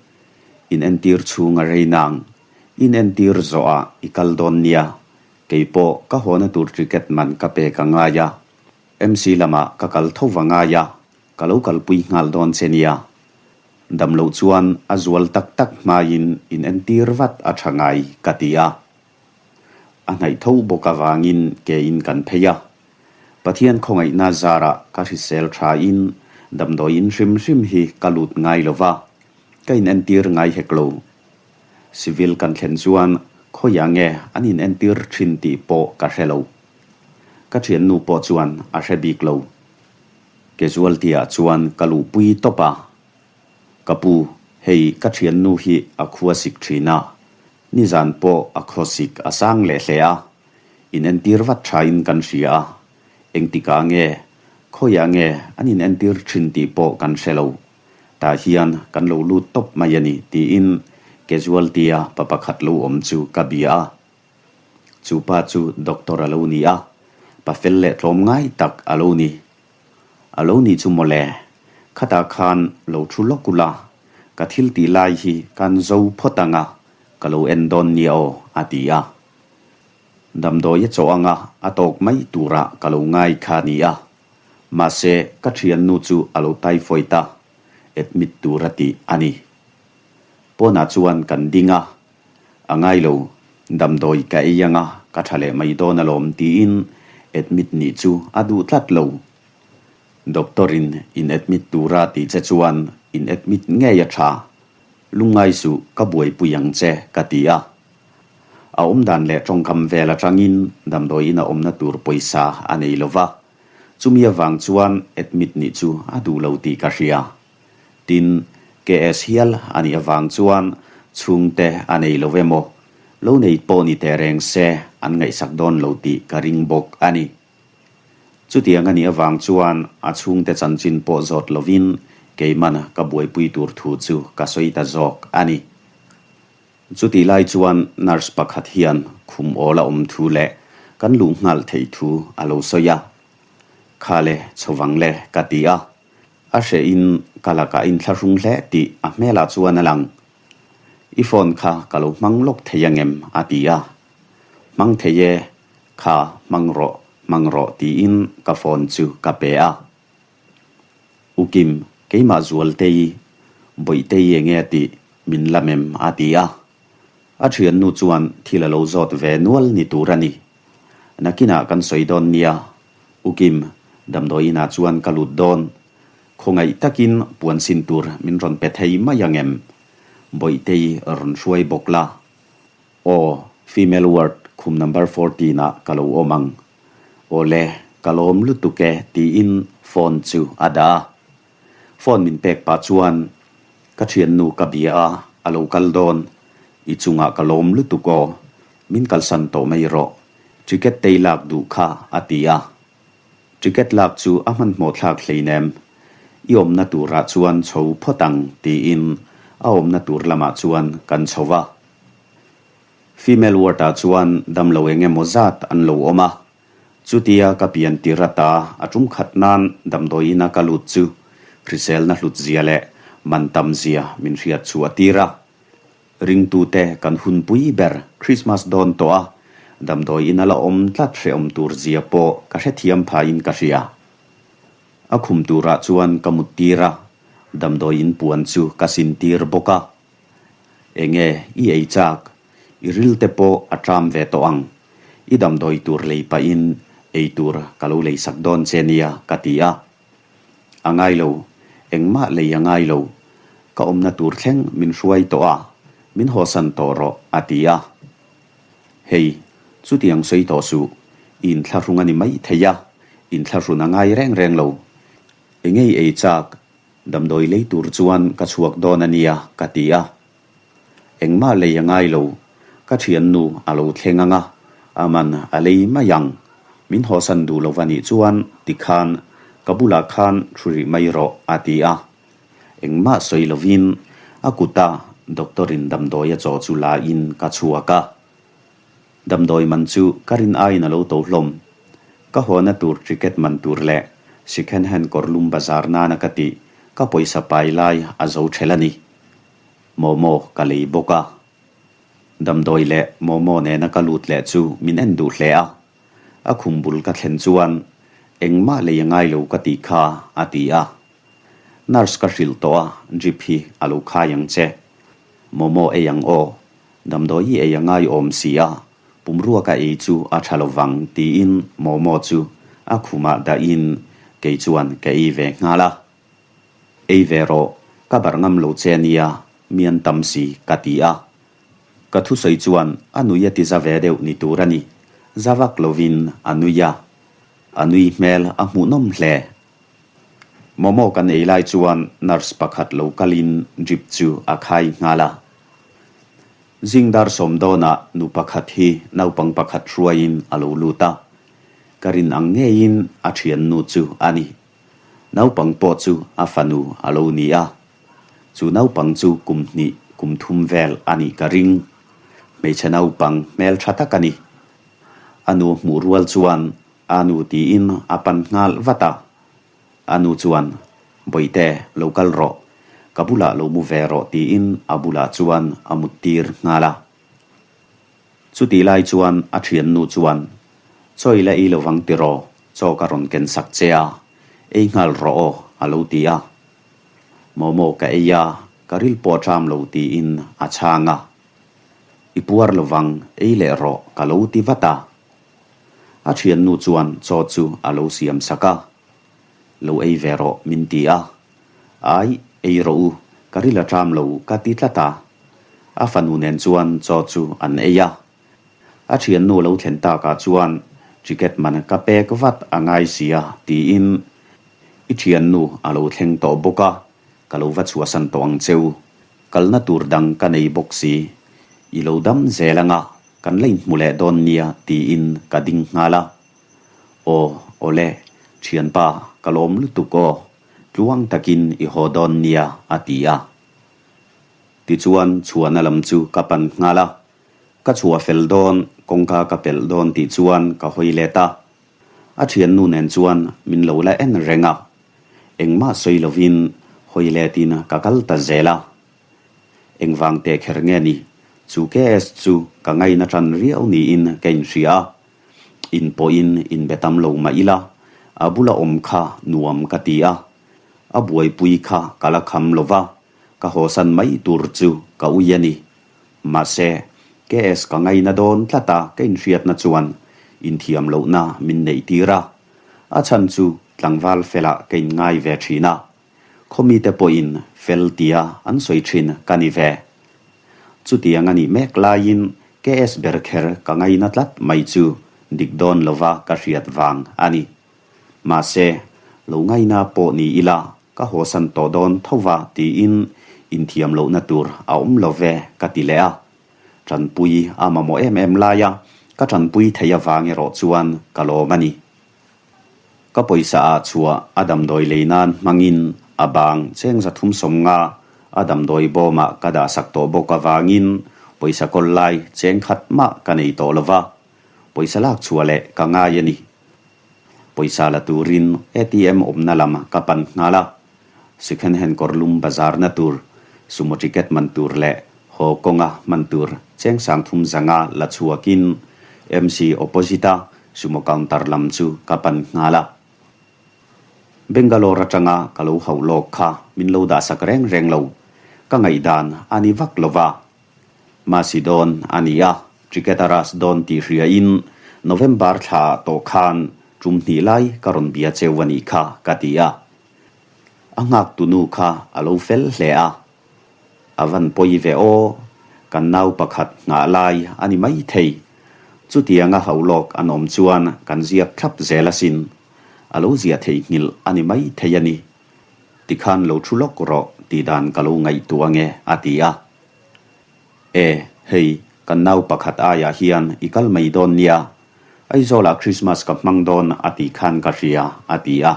inentir chhung a rei nang. Inentir zawhah i kal dawn nia, kei pawh ka hawna tur ticket man ka pek a ngai a, MC lamah ka kal tho va ngai a, ka lo kalpui nghal dawn che nia. Dam loh chuan a zual tak tak hmain in entir vat a tha ngai ka ti a. A hnaih tho bawk avangin kein kan phei a. Pathian khawngaihna zarah ka hrisel thain damdawiin hrim hrim hi ka lut ngai lo va, ka in entir ngai hek lo. Civil kan thlen chuan khawiah nge an in entir thin tih pawh ka hre lo. Ka thiannu pawh chuan a hre bik lo. Casualty-ah chuan ka luhpui tawp a. Ka pu, hei ka thiannu hi a khua sik thin a, nizan pawh a khaw sik a sang leh hle a, inentir vat thain kan hria a, engtikah nge, khawiah nge an inentir thin tih pawh kan hre lo. Tah hian kan lo lut tawp mai a ni, tiin casualty-a pa pakhat lo awm chu ka bia a. Chu pa chu doctor a lo ni a, pa fel leh tlawm ngai tak a lo ni. A lo nih chu mawle, khatah khan lo thu lawk ula, ka thil tih lai hi kan zo phawt ang a, ka lo en dawn nia aw, a ti a. Damdawi a chawh ang a, a tawk mai turah ka lo ngai kha a ni a. Mahse, ka thiannu chu a lo typhoid a, admit tur a tih a ni. Pawnah chuan kan ding a, A ngai lo, damdawi ka ei anga ka tha leh mai dawn alawm tiin admit nih chu a duh tlat lo. Doctor in in admit tura tih che chuan in admit ngei a tha. Lungngai suh ka buaipui ang che ka ti a. A awmdan leh tawngkam vel atangin damdawi in a awmna tur pawisa a nei lo va, chumi avang chuan admit nih chu a duh lo tih ka hria. Tin, KS hial a nih avang chuan chhungte a nei lo emaw, lo nei pawh ni teh reng se an ngaihsak dawn lo tih ka ring bawk a ni. Chutiang a nih avang chuan a chhungte chanchin pawh zawt lovin keiman ka buaipui tur thu chu ka sawi ta zawk a ni. Chutih lai chuan nurse pakhat hian khum awl a awm thu leh kan luh nghal theih thu a lo sawi a. Kha le, chhovang le ka ti a. A hrehin ka lakah inthlahrung hle tih a hmelah chuan a lang. I phone kha ka lo hmang lawk thei angem? a ti a. Hmang thei e, kha hmang rawh, hmang rawh tiin ka phone chu ka pe a. U Kim, keimah Zualtei, Bawihtei enge a tih min lam em? a ti a. A thiannu chuan thil a lo zawt ve nual ni tur a ni. Nakinah kan sawi dawn nia, U Kim, damdawi inah chuan ka lut dawn. Khawngaih takin puan sin tur min rawn pe thei mai ang em? Bawihtei rawn hruai bawk la. Aw, female ward khum number 14 ah ka lo awm ang. Aw le, ka lawm lutuk e tiin phone chu a dah a. Phone min pek pah chuan ka thiannu ka bia a, a lo kal dawn. I chungah ka lawm lutuk aw, min kalsan tawh mai rawh. Ticket tei lak duh kha a ti a. Ticket lak chu a hmanhmawh thlak hleinem. I awmna turah chuan chho phawt ang tiin a awmna tur lamah chuan kan chho va. Female ward ah chuan damlo eng emaw zat an lo awm a. Chutia ka pian tir ata a tum khat nan damdawi ina ka lut chu hriselna hlut zia leh man tam zia min hriat chhuah tir a. Ringtute kan hunpui ber Christmas dawn tawh a, damdawi ina la awm tlat hrehawm tur zia pawh ka hrethiam phain ka hria. A khum turah chuan ka mut tir a, damdawi in puan chu ka sin tir bawk a. Enge i ei chak? I ril te pawh a ṭam ve tawh ang. I damdawi tur lei pahin ei tur ka lo lei sak dawn che nia ka ti a. A ngai lo, engmah lei a ngai lo. Ka awmna tur thleng min hruai tawh a, min hawsan tawh rawh a ti a. Hei, chutiang sawi tawh suh, i inthlahrung a ni mai thei a, inthlahrun a ngai reng reng lo. Engei ei chak, damdawi lei tur chuan ka chhuak dawn a nia ka ti a. Engmah lei a ngai lo, ka thiannu a lo thleng ang a, a man a lei mai ang. Min hawsan duh lo va nih chuan tikhan ka bulah khan thu rih mai rawh a ti a. Engmah sawi lovin a kuta doctor in damdawi a chaw chu la in ka chhuak a. Damdawi man chu ka rin aiin a lo to hlawm. Ka hawna tur ticket man tur leh second hand kawrlum bazar nana ka tih ka pawisa pai lai a zo ṭhel a ni. Momo ka lei bawk a. Damdawi leh Momo nena ka lut leh chu min en duh hle a. A khum bul ka thlen chuan engmah lei a ngai lo ka tih kha a ti a. Nurse ka hrilh tawh a, drip hi a lo khai ang che. Momo ei ang aw, damdawi i ei a ngai awm si a, pumrua ka ei chu a tha lo vang tiin Momo chu a khumah dahin kei chuan ka ei ve nghal a. Ei ve rawh, ka barh ngam lo che nia, mi an tam si, ka ti a. Ka thusawi chuan a nui a ti za ve deuh ni tur a ni. Za vak lovin a nui a. A nui hmel a hmuhnawm hle. Momo kan ei lai chuan nurse pakhat lo kalin drip chu a khai nghal a. Zing dar sawm dawnah nu pakhat hi naupang pakhat hruaiin a lo lut a. Ka rin ang ngeiin a thiannu chu a ni. Naupang pawh chu a fanu a lo ni a, chu naupang chu kum hnih kum thum vel a nih ka ring. Hmeichhe naupang hmel tha tak a ni. A nu hmuh rual chuan a nu tiin a pan nghal vat a. A nu chuan, Bawihte, lo kal rawh. Ka bulah lo mu ve rawh tiin a bulah chuan a muttir nghal a. Chutih lai chuan a thiannu chuan, Chaw i la ei lovang tiraw, chaw ka rawn ken sak che a, ei nghal rawh aw, a lo ti a. Momo ka ei a, ka ril pawh a ṭam lo tiin a chhang a. I puar lovang, ei leh rawh, ka lo ti vat a. A thiannu chuan chaw chu a lo siam sak a. Lo ei ve rawh, min ti a. Ai, ei rawh u, ka ril a ṭam lo, ka ti tlat a. A fanu nen chuan chaw chu an ei a. A thiannu lo thlen takah chuan ticket man ka pek vat a ngai sia tiin i thiannu a lo thleng tawh bawk a, ka lo va chhuahsan tawh ang cheu. Kalna tur dang ka nei bawk si. I lo dam zel anga kan la inhmu leh dawn nia tiin ka ding nghal a. Aw, awle, thianpa ka lawm lutuk aw, tluang takin i haw dawn nia a ti a. Tichuan chhuahna lam chu ka pan nghal a, ka chhuah fel dawn, kawngka ka pelh dawn tih chuan ka hawi let a. A thiannu nen chuan min lo la en reng a, engmah sawi lovin hawi letin ka kal ta zel a. Engvang teh kher nge ni, chu KS chu ka ngaina tan riau niin ka inhria a, in pawhin inbe tam lo mah ila, a bula awm kha nuam ka ti a, a buaipui kha ka la kham lo va. Ka hawsan mai tur chu ka ui a ni. Mahse, KS ka ngaina dawn tlat a ka inhriatna chuan inthiam lohna min neih tir a. A chhan chu tlangval felah ka inngai ve thin a. Khawmite pawhin fel tia an sawi thin ka ni ve. Chutiang a nih mek laiin KS ber kher ka ngaina tlat mai chu dik dawn lova ka hriat vang a ni. Mahse, lo ngaina pawh ni ila Ka hawsan tawh dawn tho va tiin inthiam lohna tur a awm lo ve ka ti leh a. Tanpui a mamawh em em lai a, ka tanpui thei avang erawh chuan ka lawm a ni. Ka pawisa ah chhuah a damdawi lei nan hmangin a bang cheng 350 a damdawi bawmah ka dahsak tawh bawk avangin pawisa kawl lai cheng khat mah ka nei tawh lo va, pawisa lak chhuah leh ka ngai a ni. Pawisa la turin ATM awmna lam ka pan nghal a, Second hand kawrlum bazarna tur, sumo ticket man tur leh haw kawnga hman tur cheng 350 la chhuakin MC opposite-a sumo counter lam chu ka pan nghal a. Bangalore atanga ka lo hauh lawk kha min lo dahsak reng reng lo, ka ngaihdan a ni vak lo va. Masi dawn a ni a, ticket a rush dawn tih hriain November thla tawh khan tum hnih lai ka rawn bia cheu a nih kha ka ti a. A nghak tunu kha a lo fel hle a. A van pawi ve aw, kan nau pakhat nghah lai a ni mai thei. Chutianga haulawk an awm chuan kan ziak thlap zel asin. A lo ziah theihnghilh a ni mai thei a ni. Tikhan lo thu lawk rawh tih dan ka lo ngaihtuah ange a ti a. E, hei, kan nau pakhat aiah hian i kal mai dawn nia. Aizawlah Christmas ka hmang dawn a tih khan ka hria a ti a.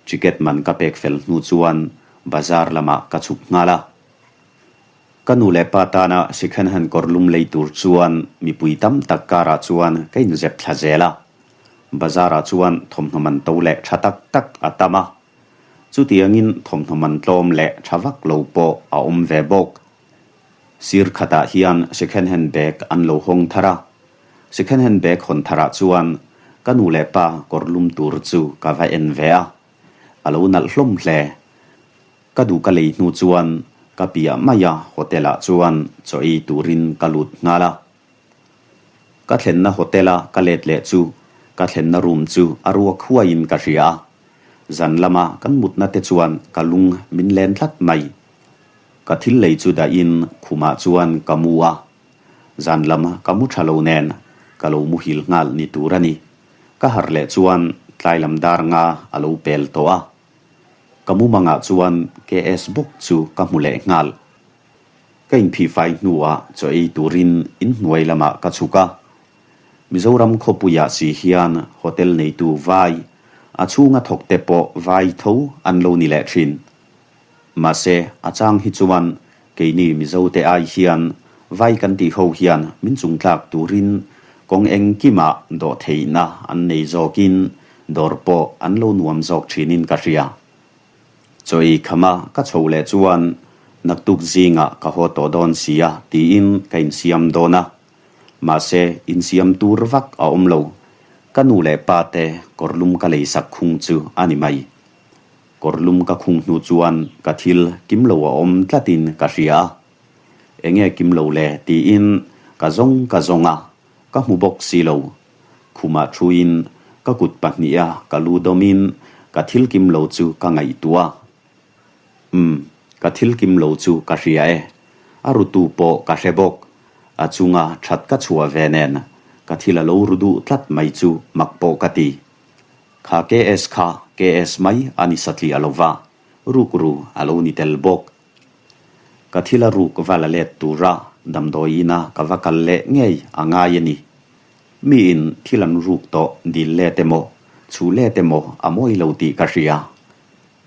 Ticket man ka pek fel hnu chuan bazar lamah ka chhuk nghal a. Ka nu leh pa tana second hand kawrlum lei tur chuan mipui tam tak karah chuan ka inzep thla zel a. Bazar-ah chuan thawmhnaw man to leh tha tak tak a tam a. Chutiangin thawmhnaw man tlawm leh tha vak lo pawh a awm ve bawk. Sir khatah hian second hand bag an lo hawng thar a. Second hand bag hawn tharah chuan ka nu leh pa kawr lum tur chu ka va en ve a. A lo nalh hlawm hle. Ka duh ka lei hnu chuan ka piah mai a hotel ah chuan chaw ei turin ka lut nghal a. Ka thlenna hotel a ka let leh chu ka thlenna room chu a ruak huaiin ka hria a. Zan lama kan mutna te chuan ka lung min len tlat mai. Ka thil lei chu dahin khumah chuan ka mu a. Zan lam ka mu tha lo nen ka lo muhil nghal ni tur a ni. Ka harh leh chuan tlai lam dar nga a lo pel tawh a. Ka mumangah chuan KS bawk chu ka hmu leh nghal. Ka inphihfai hnuah chaw ei turin inhnuai lamah ka chhuk a. Mizoram khawpuiah si hian hotel neitu vai, a chhunga thawkte pawh vai tho an lo ni leh thin. Mahse, a chang hi chuan keini Mizote ai hian vai kan tih ho hian min chungtlak turin kawng engkimah dawh theihna an nei zawkin dawr pawh an lo nuam zawk thinin ka hria. Chaw ei khama ka chho leh chuan naktuk zingah ka haw tawh dawn sia tiin ka insiam dawn a. Mahse, insiam tur vak a awm lo. Ka nu leh pa te kawrlum ka leisak khung chu a ni mai. Kawrlum ka khung hnu chuan ka thil kim lo a awm tlatin ka hria a. Enge kim lo le tiin ka zawng ka zawng a, ka hmu bawk si lo. Khumah thuin ka kut pahniha ka lu dawmin ka thil kim lo chu ka ngaihtuah a. Umm, ka thil kim lo chu ka hria e. A rutu pawh ka hre bawk. A chunga that ka chhuah ve nen ka thil a lo ru duh tlat mai chu mak pawh ka ti. Kha KS kha KS mai a ni satliah lo va, rukru a lo ni tel bawk. Ka thil a ruk va la let tura damdawi ina ka va kal leh ngei a ngai a ni. Miin thil an ruk tawh dil let emaw, chhu let emaw a mawi lo tih ka hria.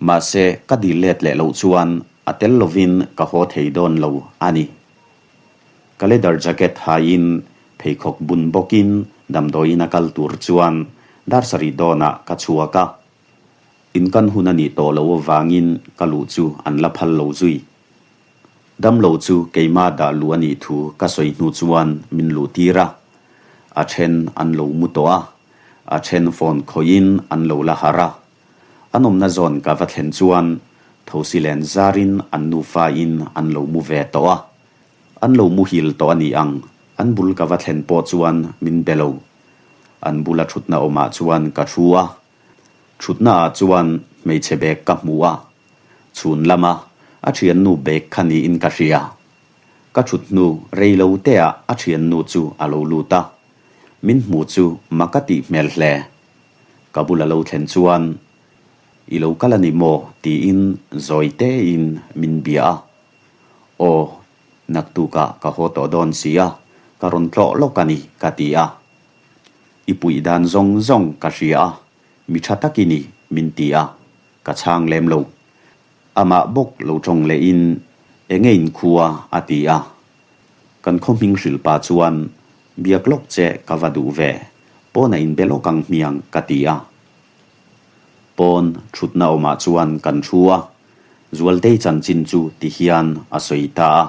Mahse, ka dil let leh loh chuan a tel lovin ka haw thei dawn lo a ni. Ka leather jacket haiin pheikhawk bun bawkin damdawi ina kal tur chuan dar sarih dawnah ka chhuak a. In kan hun a nih tawh loh avangin ka luh chu an la phal lo zui. Damlo chu keimah dah luh a nih thu ka sawi hnu chuan min luh tir a. A then an lo mu tawh a, a then phone khawihin an lo la harh a. An awmna zawn ka va thlen chuan thosi len zarin an nufa in an lo mu ve tawh a. An lo muhil tawh a ni ang, an bul ka va thlen pawh chuan min be lo. An bula thutna awmah chuan ka thu a. Thutna ah chuan hmeichhe bag ka hmu a, chhun lama a thiannu bag kha niin ka hria. Ka thut hnu rei lo te ah a thiannu chu a lo lut a, min hmu chu mak a tih hmel hle. Ka bul a lo thlen chuan, I lo kal a ni maw? tiin zawi tein min bia a. Aw, naktukah ka haw tawh dawn si a, ka rawn tlawh lawk a ni, ka ti a. I puih dan zawng zawng ka hria a. Mi tha tak i ni, min ti a, ka chhang lem lo. Amah bawk lo tawng lehin, Enge in khua? a ti a. Kan khaw hming hrilh pa chuan, Biak lawk che ka va duh ve, pawnah inbe lawk ang hmiang, ka ti a. Pawn thutna awmah chuan kan thu a, Zualtei chanchin chu ti hian a sawi ta a.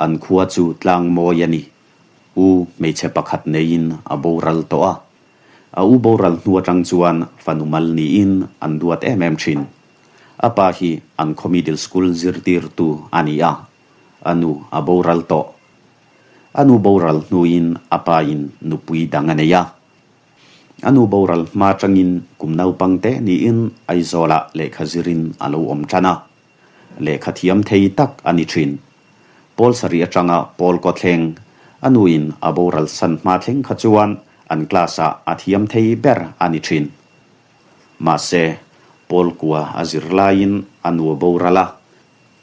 An khua chu tlang mawi a ni. U hmeichhe pakhat neiin a boral tawh a. A u boral hnu atang chuan fanu mal niin an duat em em thin. A pa hi an khaw middle school zirtirtu a ni a, a nu a boral tawh. A nu boral hnuin a pa in nupui dang a nei a. A nu boral hma atangin kum naupang te niin Aizawlah lehkha zirin a lo awm tan a. Lehkha thiam thei tak a ni thin. Pawl sarih atanga Pawl kaw thleng, a nuin a boral san hma thleng kha chuan an class-ah a thiam thei ber a ni thin. Mahse, Pawl kua a zir laiin a nu a boral a,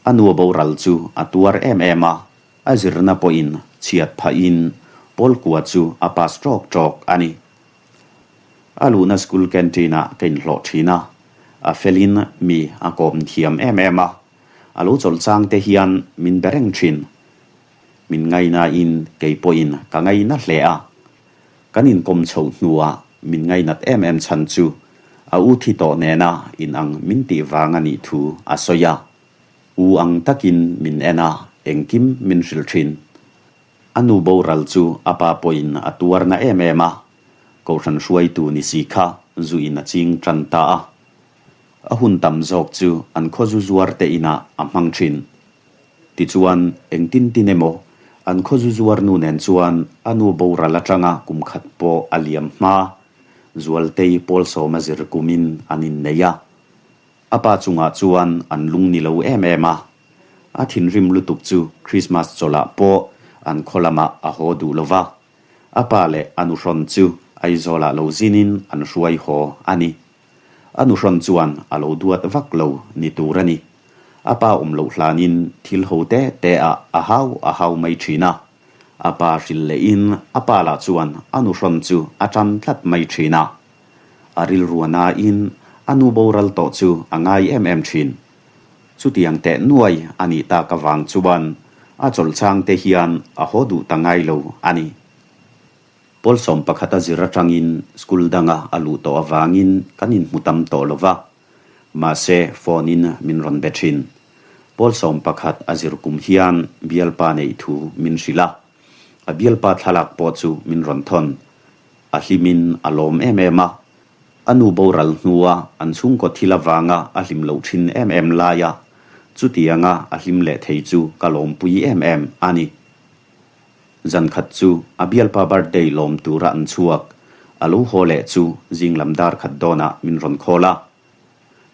a nu a boral chu a tuar em em a, a zirna pawhin chhiat phahin Pawl kua chu a pass ṭawk ṭawk a ni. A luhna school canteen-ah ka inhlawh thin a, a felin mi a kawm thiam em em a, a lo chawlh chang te hian min be reng thin. Min ngainain kei pawhin ka ngaina hle a. Kan inkawm chhoh hnuah min ngainat em em chhan chu a u thi tawh nena inang min tih vang a nih thu a sawi a. U ang takin min en a, engkim min hrilh thin. A nu boral chu a pa pawhin a tuarna em em a, Kohhran hruaitu ni si kha zu in a ching tan ta a. A hun tam zawk chu an khaw zu zuar te inah a hmang thin. Tichuan, engtin tin emaw, an khaw zu zuar nu nen chuan a nu boral atanga kum khat pawh a liam hma, Zualtei Pawlsawma zir kumin an innei a. A pa chungah chuan an lung ni lo em em a. A thinrim lutuk chu Christmas chawlhah pawh an khaw lamah a haw duh lo va. A pa leh a nuhrawn chu Aizawlah lo zinin an hruai haw a ni. A nuhrawn chuan a lo duat vak lo ni tur a ni. A pa awm loh hlanin thil ho te te ah a hau a hau mai thin a. A pa hrilh lehin a pa lah chuan a nuhrawn chu a tan tlat mai thin a. A rilru a nain a nu boral tawh chu a ngai em em thin. Chutiang teh nuai a nih tak avang chuan a chawlhchang te hian a haw duh ta ngai lo a ni. Pawlsawm pakhat a zir atangin school danga a luh tawh avangin kan inhmu tam tawh lo va, mahse phone in min rawn be thin. Pawlsawm pakhat a zir kum hian bialpa neih thu min hrilh a, a bialpa thlalak pawh chu min rawn thawn. A hlimin a lawm em em a, A nu boral hnua an chhungkaw thil avanga a hlim loh thin em em laia chutianga a hlim leh thei chu ka lawmpui em em a ni. Zankhat chu a bialpa birthday lawm tura an chhuak, a lo haw leh chu zinglam dar khat dawnah min rawn call a.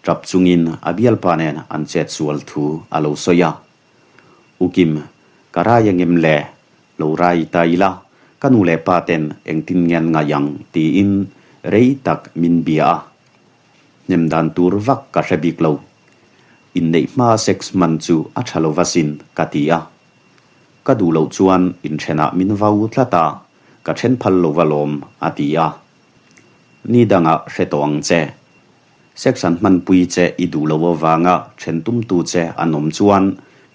Tap chungin a bialpa nen an chet sual thu a lo sawi a. U Kim, ka rai angem le? Lo rai ta ila, ka nu leh pa ten engtin nge an ngaih ang tiin rei tak min bia a. Hnem dan tur vak ka hre bik lo. Inneih hma sex hman chu a tha lo va sin ka ti a. Ka duh loh chuan inthenah min vau tlat a, ka then phal lo va lawm a ti a. Ni dangah hre tawh ang che. Sex an hmanpui che i duh lo avanga then tumtu che an awm chuan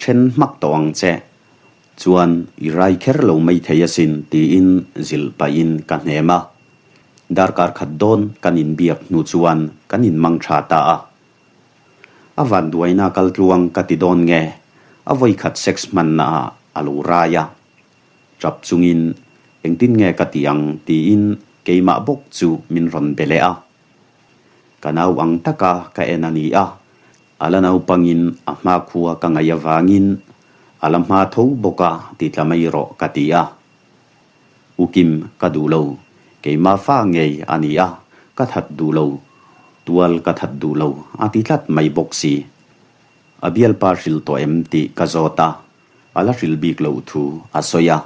then hmak tawh ang che. Chuan i rai kher lo mai thei asin tiin zilh pahin ka hnem a. Darkar khat dawn kan inbiak hnu chuan kan inmang tha ta a. A vanduaina kaltluang ka ti dawn nge a vawikhat sex hmanna ah a lo rai a. Tap chungin engtin nge ka ti ang tiin keimah bawk chu min rawn be leh a. Ka nau ang taka ka en a ni a, a la naupangin a hmakhua ka ngaih avangin a la hma tho bawk a ti tla mai rawh ka ti a. U Kim ka duh lo, keimah fa ngei a ni a, ka that duh lo, tual ka that duh lo a ti tlat mai bawk si. A bialpa hrilh tawh em tih ka zawt a, a la hrilh bik loh thu a sawi a.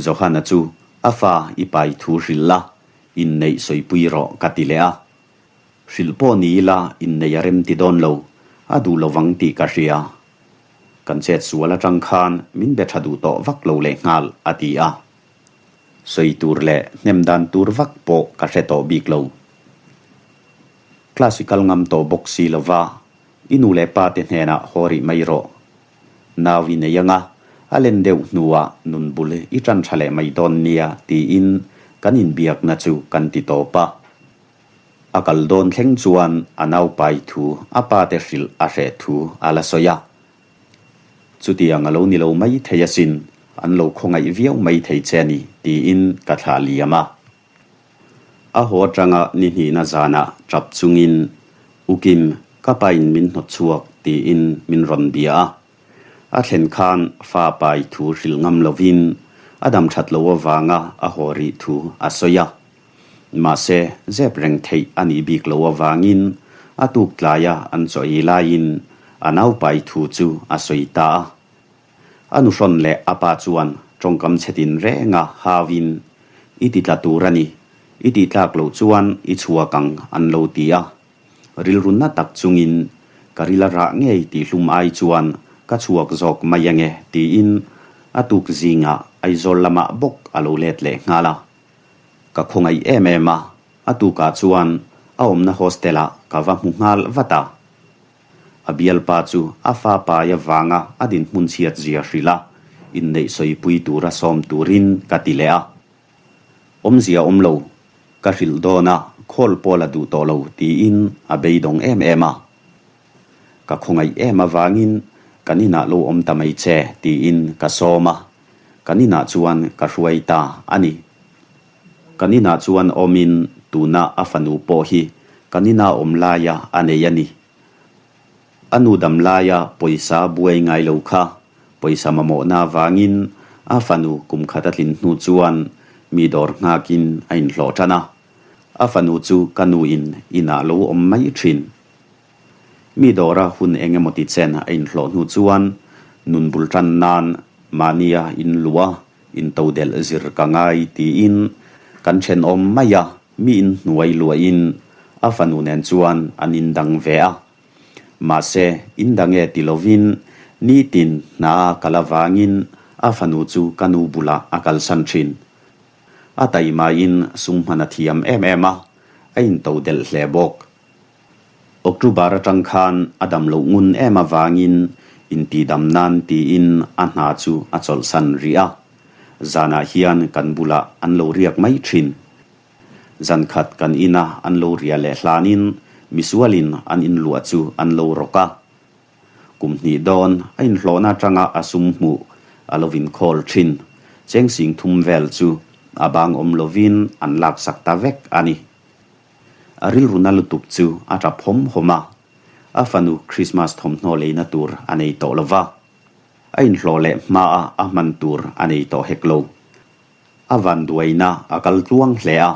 Johana chu a fa i pai thu hrilh la, inneih sawipui rawh ka ti leh a. Hrilh pawh ni ila inneih a rem ti dawn lo, a duh lo vang tih ka hria. Kan chet sual atang khan min be tha duh tawh vak lo leh nghal a ti a. Sawi tur leh hnem dan tur vak pawh ka hre tawh bik lo. Class i kal ngam tawh bawk si lo va, i nu leh pa te hnenah haw rih mai rawh. Nau i nei anga, a len deuh hnuah nun bul i tan tha leh mai dawn nia tiin kan inbiakna chu kan ti tawp a. A kal dawn thleng chuan a naupai thu a pa te hrilh a hreh thu a la sawi a. Chutiang a lo ni lo mai thei asin, an lo khawngaih viau mai thei che a ni tiin ka thlah liam a. A haw atanga ni hnihna zanah tap chungin, U Kim, ka pain min hnawt chhuak tiin min rawn bia a. A thlen khan fa pai thu hrilh ngam lovin a dam that lo avanga a haw rih thu a sawi a. Mahse, zep reng theih a nih bik lo avangin a tuk tlaia an chaw ei laiin a naupai thu chu a sawi ta a. A nuhrawn leh a pa chuan tawngkam chhe tin renga hauin, I ti tla tur a ni, i tih tlak loh chuan i chhuak ang an lo ti a. Rilru na tak chungin, Ka ril a rah ngei tih hlum ai chuan ka chhuak zawk mai ange tiin a tuk zingah Aizawl lamah bawk a lo let leh nghal a. Ka khawngaih em em a, a tukah chuan a awmna hostel-ah ka va hmu nghal vat a. A bialpa chu a fa pai avanga a dinhmun chhiat zia hrilh a, inneih sawipui tura sawm turin ka ti leh a. Awmzia awm lo, ka hrilh dawn a, call pawh la duh tawh lo tiin a beidawng em em a. Ka khawngaih em avangin kan inah lo awm ta mai che tiin ka sawm a, kan inah chuan ka hruai ta a ni. Kan inah chuan awmin tuna a fanu pawh hi kan ina awm laia a nei a ni. A nu dam laia pawisa buai ngai lo kha pawisa mamawhna avangin a fanu kum khat a tlin hnu chuan mi dawr nghakin a inhlawh tan a. A fanu chu ka nuin inah lo awm mai thin. Mi dawra hun eng emaw ti chen a inhlawh hnu chuan nun bul tan nan mahnia inluah Intodelh zir ka ngai tiin kan thenawm mai a, mi inhnuai luahin a fanu nen chuan an indang ve a. Mahse, indang e ti lovin nitin hna a kal avangin a fanu chu ka nu bulah a kalsan thin. A taimaiin sum hman a thiam em em a, a intodelh hle bawk. October atang khan a dam loh ngun em avangin intihdam nan tiin a hna chu a chawlhsan rih a. Zanah hian kan bulah an lo riak mai thin. Zan khat kan ina an lo riah leh hlanin misualin an inluah chu an lo rawk a. Kum hnih dawn a inhlawhna atanga a sum hmuh a lo inkhawl thin. Cheng sing thum vel chu a bang awm lovin an laksak ta vek a ni. A rilru na lutuk chu a tap hawm hawm a, a fanu Christmas thawmhnaw leina tur a nei tawh lo va, a inhlawh leh hmaa a hman tur a nei tawh hek lo. A vanduaina a kal tluang hle a,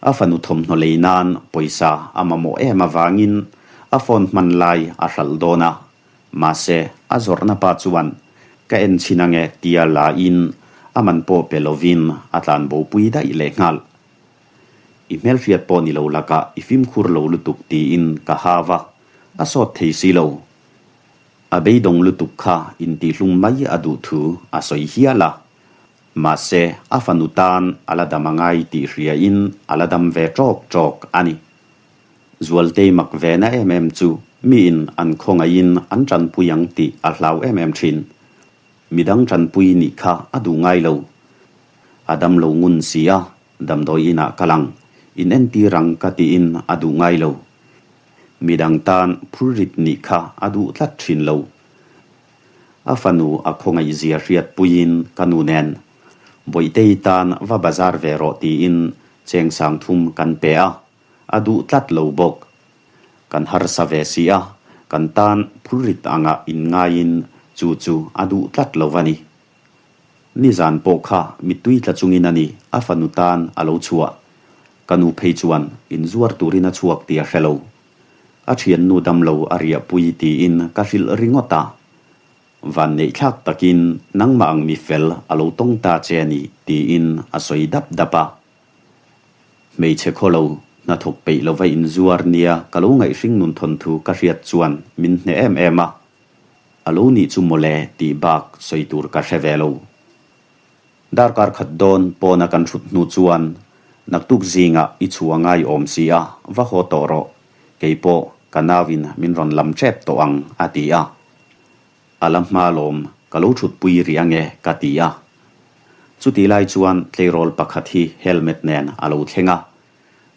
a fanu thawmhnaw lei nan pawisa a mamawh em avangin a phone hman lai a hralh dawn a, mahse a zawrhna pa chuan ka en chhin ange tia lain a man pawh pe lovin a tlanbopui daih lehnghal. I hmelhriat pawh ni lo lakah i fimkhur lo lutuk tiin ka hau a, a sawt thei si lo. A beidawng lutuk kha intihlum mai a duh thu a sawi hial a. Mahse, a fanu tan a la dam a ngai tih hriain a la dam ve ṭawk ṭawk a ni. Zualtei mak ve na em em chu miin an khawngaihin an ṭanpui ang tih a hlau em em ṭhin. Midang ṭanpui nih kha a duh ngai lo. A dam lo ngun si a, damdawi inah ka lang, in entir ang ka tiin a duh ngai lo. Midang tan phurrit nih kha a duh tlat ṭhin lo. A fanu a khawngaihzia hriatpuiin ka nu nen, Bawihtei tan va bazar ve rawh tiin cheng sangthum kan pe a, a duh tlat lo bawk. Kan harsa ve si a, kan tan phurrit anga inngaiin chu chu a duh tlat lo a ni. Nizan pawh kha mittui tla chungin a ni a fanu tan a lo chhuah. Ka nu phei chuan inzuar turin a chhuak tih a hre lo. A thiannu damlo a riahpui tiin ka hrilh ringawt a. Vanneihthlak takin nangmah ang mi fel a lo tawng ta che a ni tiin a sawi dap dap a. Hmeichhe khaw lo, hnathawk peih lova inzuar nia ka lo ngaihhring nun thawnthu ka hriat chuan min hneh em em a. A lo nih chu mawle tih bak sawi tur ka hre ve lo. Darkar khat dawn pawna kan hrut hnu chuan naktuk zingah i chhu a ngai awm si a, va haw tawh rawh. Kei pawh ka nauin min rawn lam ṭep tawh ang, a ti a. A la hma lawm, ka lo ṭhutpui rih ange, ka ti a. Chutih lai chuan tleirawl pakhat hi helmet nen a lo thleng a.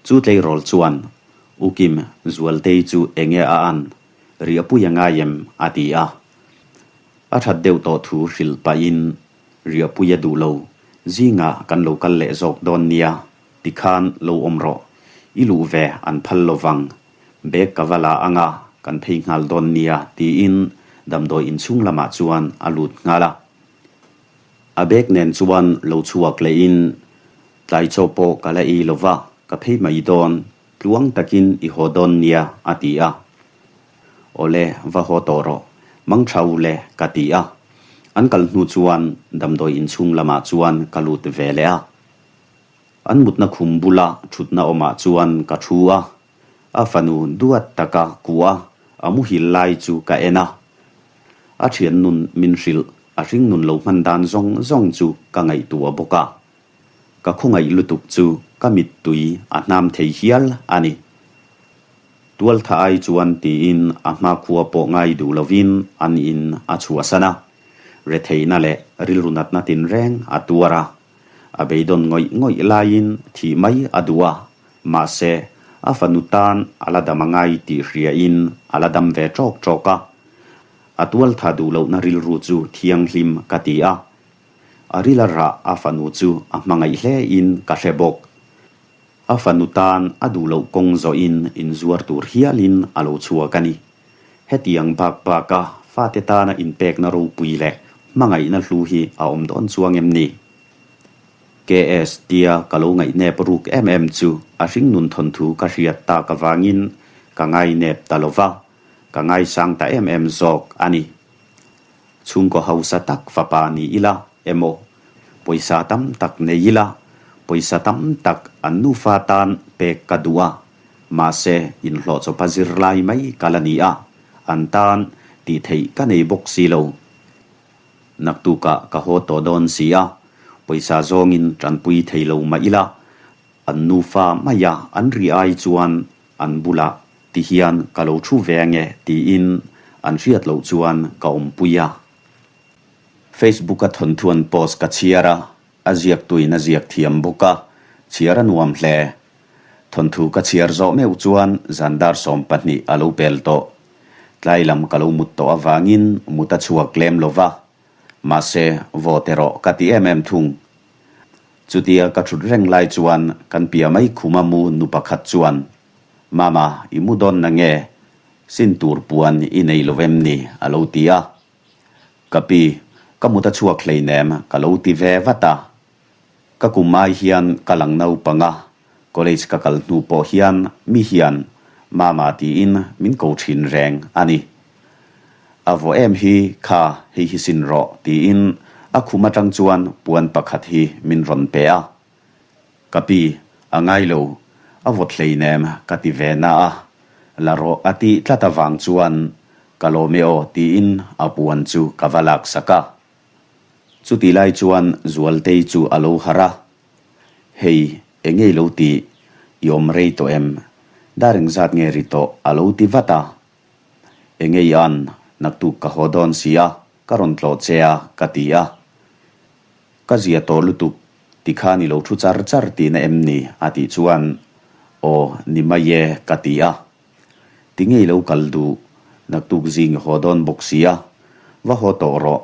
Chu tleirawl chuan, U Kim, Zualtei chu enge a an? Riahpui a ngai em? a ti a. A ṭhat deuh tawh thu hrilh pahin, Riahpui a duh lo, zingah kan lo kal leh zawk dawn nia, tikhan lo awm rawh, i luh ve an phal lo vang, bag ka va la anga kan phei nghal dawn nia tiin damdawi inchhung lamah chuan a lut nghal a. A bag nen chuan lo chhuak lehin, Tlai chaw pawh ka la ei lo va, ka phei mai dawn, tluang takin i haw dawn nia a ti a. Awle, va haw tawh rawh, mang tha u le ka ti a. An kal hnu chuan damdawi inchhung lamah chuan ka lut ve leh a. An mutna khum bula thutna awmah chuan ka thu a, a fanu duat taka kuah a muhil lai chu ka en a. A thian nun min hrilh, a hring nun lo hman dan zawng zawng chu ka ngaihtuah bawk a. Ka khawngaih lutuk chu ka mittui a hnam thei hial a ni. Tualtha ai chuan tiin a hmakhua pawh ngai duh lovin an in a chhuahsan a, retheihna leh rilru natna tinreng a tuar a. A beidawn ngawih ngawih laiin thih mai a duh a, mahse a fanu tan a la dam a ngai tih hriain a la dam ve ṭawk ṭawk a. A tualtha duh lohna rilru chu thianghlim ka ti a, a rila rah a fanu chu a hmangaih hlein ka hre bawk. A fanu tan a duh loh kawng zawhin inzuar tur hialin a lo chhuak a ni. Hetiang bak baka fate tana inpekna ropui leh hmangaihna hlu hi a awm dawn chuang em ni? KS tia ka lo ngaihnep ruk em em chu a hringnun thawnthu ka hriat tak avangin ka ngainep ta lo va, ka ngaisang ta em em zawk a ni. Chhungkaw hausa tak fapa ni ila emaw, pawisa tam tak nei ila, pawisa tam tak an nufa tan pek ka duh a, mahse inhlawh chawpa zirlai mai ka la ni a, an tan tih theih ka nei bawk si lo. Naktukah ka haw tawh dawn si a, pawisa zawngin tanpui thei lo mah ila, an nufa maia an ri ai chuan An bulah ti hian ka lo thu ve ange tiin an hriat loh chuan ka awmpui a. Facebook-a thawnthu an post ka chhiar a, a ziaktuin a ziak thiam bawk a, chhiar a nuam hle. Thawnthu ka chhiar zawh meuh chuan zan dar 12 a lo pel tawh. Tlai lam ka lo mut tawh avangin mut a chhuak lem lo va, mahse vawt erawh ka ti em em thung. Chutia ka thut reng lai chuan kan pia mai khuma mu nu pakhat chuan, Mama, i mu dawn na nge? Sin tur puan i nei lo em ni? a lo ti a. Ka pi, ka mut a chhuak hleinem ka lo ti ve vat a. Ka kum ai hian ka lang naupang a, College ka kal hnu pawh hian mi hian Mama tiin min ko thin reng a ni. A vaw em hi kha hei hi sin rawh tiin a khum atang chuan puan pakhat hi min rawn pe a. Ka pi, a ngai lo, a vawt hleinem ka ti ve na a, la rawh a tih tlat avang chuan ka lawm e aw tiin a puan chu ka va laksak a. Chutih lai chuan Zualtei chu a lo harh a, Hei, eng ngei lo tih i awm rei tawh em? Dar engzat nge ri tawh a lo ti vat a. Eng ngei an, naktuk ka haw dawn si a, ka rawn tlawh che a, ka ti a. Ka zia tawh lutuk, tikhan i lo thu char char tihna em ni? a tih chuan, Aw, ni mai e, ka ti a. Ti ngei lo kal duh, naktuk zing i haw dawn bawk si a, va haw tawh rawh,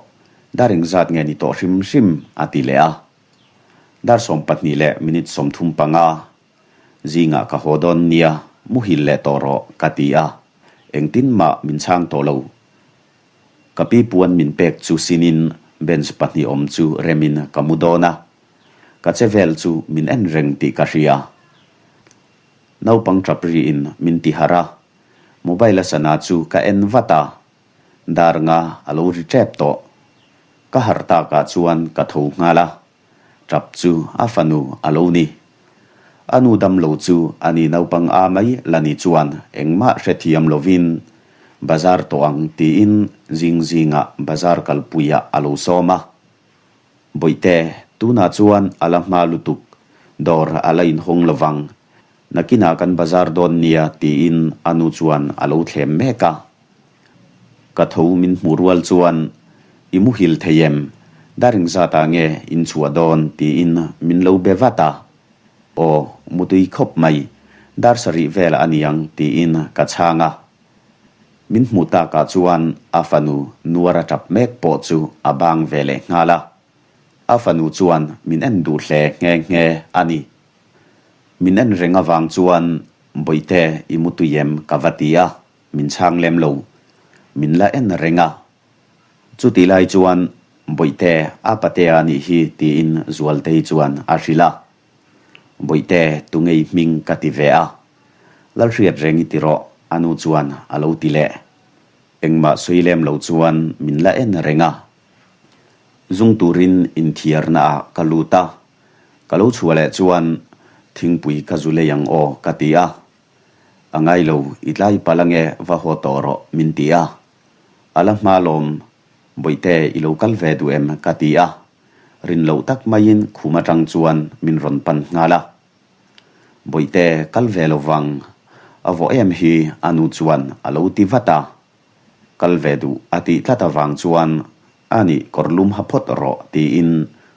dar engzat nge ni tawh hrim hrim? a ti leh a. Dar 12 leh minute 35 zingah ka haw dawn nia, muhil leh tawh rawh ka ti a, engtin mah min chhang tawh lo. Ka pi puan min pek chu sinin bench pahnih awm chu remin ka mu dawn a, ka che vel chu min en reng tih ka hria. Naupang tap riin min ti harh a, mobile a sana chu ka en vat a, dar nga a lo ri tep tawh. Ka harh takah chuan ka tho nghal a, tap chu a fanu a lo ni. A nu dam lo chu a ni naupang a mai la ni chuan engmah hrethiam lovin bazar tawh ang tiin zing zingah bazar kalpuiah a lo sawm a. Bawihte, tunah chuan a la hma lutuk, dawr a la inhawng lovang. Nakinah kan bazar dawn nia tiin a nu chuan a lo thlem mek a. Ka tho min hmuh rual chuan, I muhil thei em? Daring zatah nge in chhuah dawn? tiin min lo be vat a. Aw, mutui khawp mai, dar sarih velah a niang tiin ka chhang a. Min hmuh takah chuan a fanu nuar a tap mek pawh chu a bang ve leh nghal a. A fanu chuan min en duh hle nghe nghe a ni. Min en reng avang chuan Bawihte i mutui em ka va ti a, min chhang lem lo. Min la en reng a. Chutih lai chuan Bawihte a patea a nih hi tiin Zualtei chuan a hrilh a. Bawihte tungei hming ka ti ve a. Lalhriat reng i ti rawh a nu chuan a lo ti leh. Engmah sawi lem lo chuan min la en reng a. Zung turin inthiarna ah ka lut a. Ka lo chhuah leh chuan thingpui ka zu lei ang aw ka ti a. A ngai lo, i tlai palh ange va haw tawh rawh min ti a. A la hma lawm, Bawihte i lo kal ve duh em ka ti a. Rin loh tak maiin khum atang chuan min rawn pan nghal a. Bawihte kal ve lo vang, a vawh em hi a nu chuan a lo ti vat a. Kal ve duh a tih tlat avang chuan a nih kawr lum ha phawt rawh tiin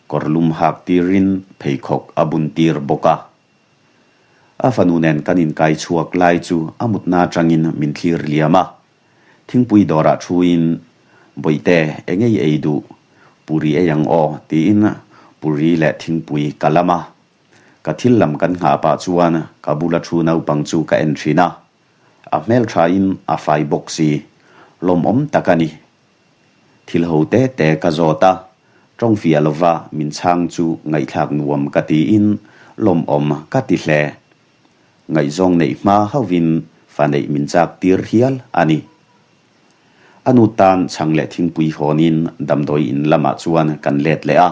kawr lum hak tirin pheikhawk a bun tir bawk a. A fanu nen kan inkai chhuak lai chu a mutna atangin min thlir liam a. Thingpui dawrah thuin, Bawihte, eng ei ei duh? Puri ei ang aw tiin puri leh thingpui ka lam a. Ka thil lam kan nghah pah chuan ka bula thu naupang chu ka en thin a. A hmelthain a fai bawk si, lawmawm tak a ni. Thil ho te te ka zawt a, tawng fiah lova min chhang chu ngaihthlak nuam ka tiin lawmawm ka ti hle. Ngaihzawng neih hma hauhin fa neih min chak tir hial a ni. A nu tan chhang leh thingpui hawnin damdawi in lamah chuan kan let leh a.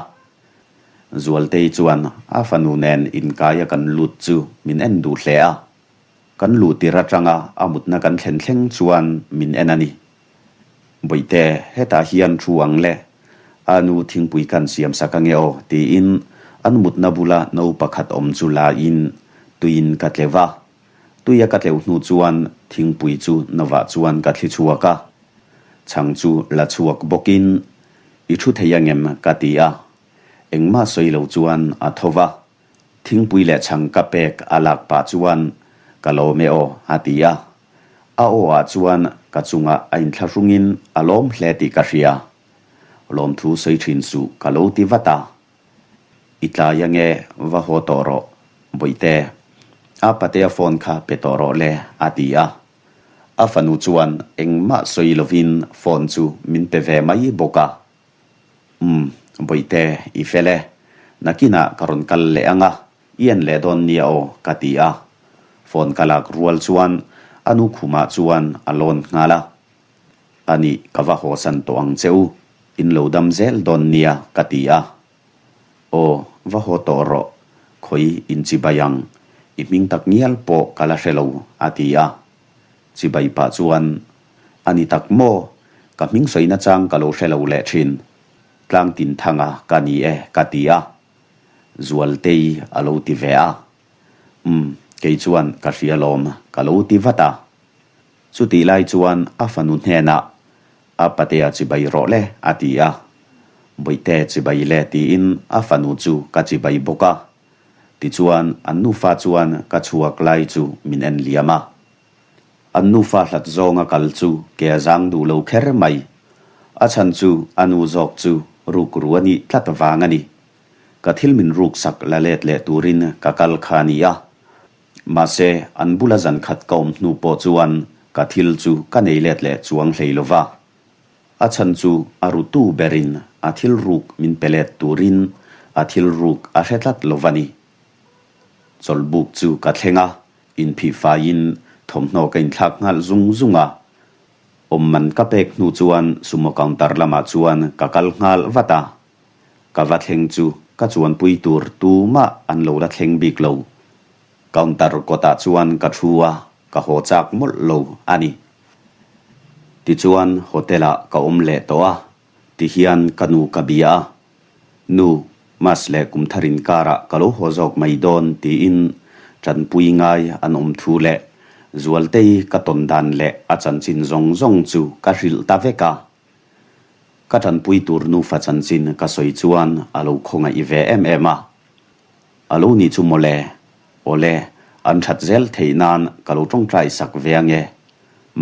Zualtei chuan a fanu nen inkaia kan lut chu min en duh hle a. Kan luh tir atanga a mutna kan thlen thleng chuan min en a ni. Bawihte, hetah hian thu ang le, a nu thingpui kan siam sak ange aw tiin an mutna bula no pakhat awm chu la in tuiin ka tleuh a. Tuia ka tleuh hnu chuan thingpui chu novah chuan ka thli chhuak a. Chhang chu la chhuak bawkin i thu thei angem ka ti a. Engmah sawi lo chuan a tho va. Thingpui leh chhang ka pek a lak pah chuan ka lawm e aw a ti a. A aw ah chuan ka chungah a inthlahrungin a lawm hle tih ka hria. Lawmthu sawi thin suh ka lo ti vat a. I tlai ange va haw tawh rawh Bawihte. A patea phone kha pe tawh rawh le a ti a. A fanu chuan engmah sawi lovin phone chu min pe ve mai bawk a. Umm, Bawihte, i fel e. Nakinah ka rawn kal leh ang a, i en leh dawn nia aw, ka ti a. Phone ka lak rual chuan a nu khumah chuan a lawn nghal a. A nih, ka va hawsan tawh ang che u, in lo dam zel dawn nia, ka ti a. Aw, va haw tawh rawh, khawi in chibai ang, i hming tak ngial pawh ka la hre lo, a ti a. Chibai pah chuan A ni tak maw? Ka hming sawi nachang ka lo hre lo leh thin. Tlangtin thanga ka ni e ka ti a. Zualtei a lo ti ve a. Umm, kei chuan ka hria lawm ka lo ti vat a. Chutih lai chuan a fanu hnenah a patea chibai rawh le a ti a. Bawihte chibai le tiin a fanu chu ka chibai bawk a. Tichuan an nufa chuan ka chhuak lai chu min en liam a. An nufa hlat zawnga kal chu ke a zang duh lo kher mai. A chhan chu a nu zawk chu rukru a nih tlat vang a ni. Ka thil min ruksak la let leh turin ka kal kha a ni a. Mahse, an bula zan khat ka awm hnu pawh chuan ka thil chu ka nei let leh chuang hlei lo va. A chhan chu a rutu berin a thil ruk min pe let turin a thil ruk a hre tlat lo va ni. Chawlhbuk chu ka thleng a, Inphih faiin thawmhnaw ka inthlak nghal zung zung a, awm man ka pek hnu chuan sumo counter lamah chuan ka kal nghal vat a. Ka va thleng chu ka chuanpui tur tumah an lo la thleng bik lo. Counter kawtah chuan ka thu a, ka haw chak mawlh lo a ni. Tichuan hotel ah ka awm leh tawh a, tihian ka nu ka bia a. Nu, Mas leh kum thar inkarah ka lo haw zawk mai dawn tiin. Ṭanpui ngai an awm thu leh Zualtei ka tawn dan leh a chanchin zawng zawng chu ka hrilh ta vek a. Ka ṭanpui tur nufa chanchin ka sawi chuan a lo khawngaih ve em em a. A lo nih chu mawle, awle, an ṭhat zel theih nan ka lo ṭawngṭai sak ve ange.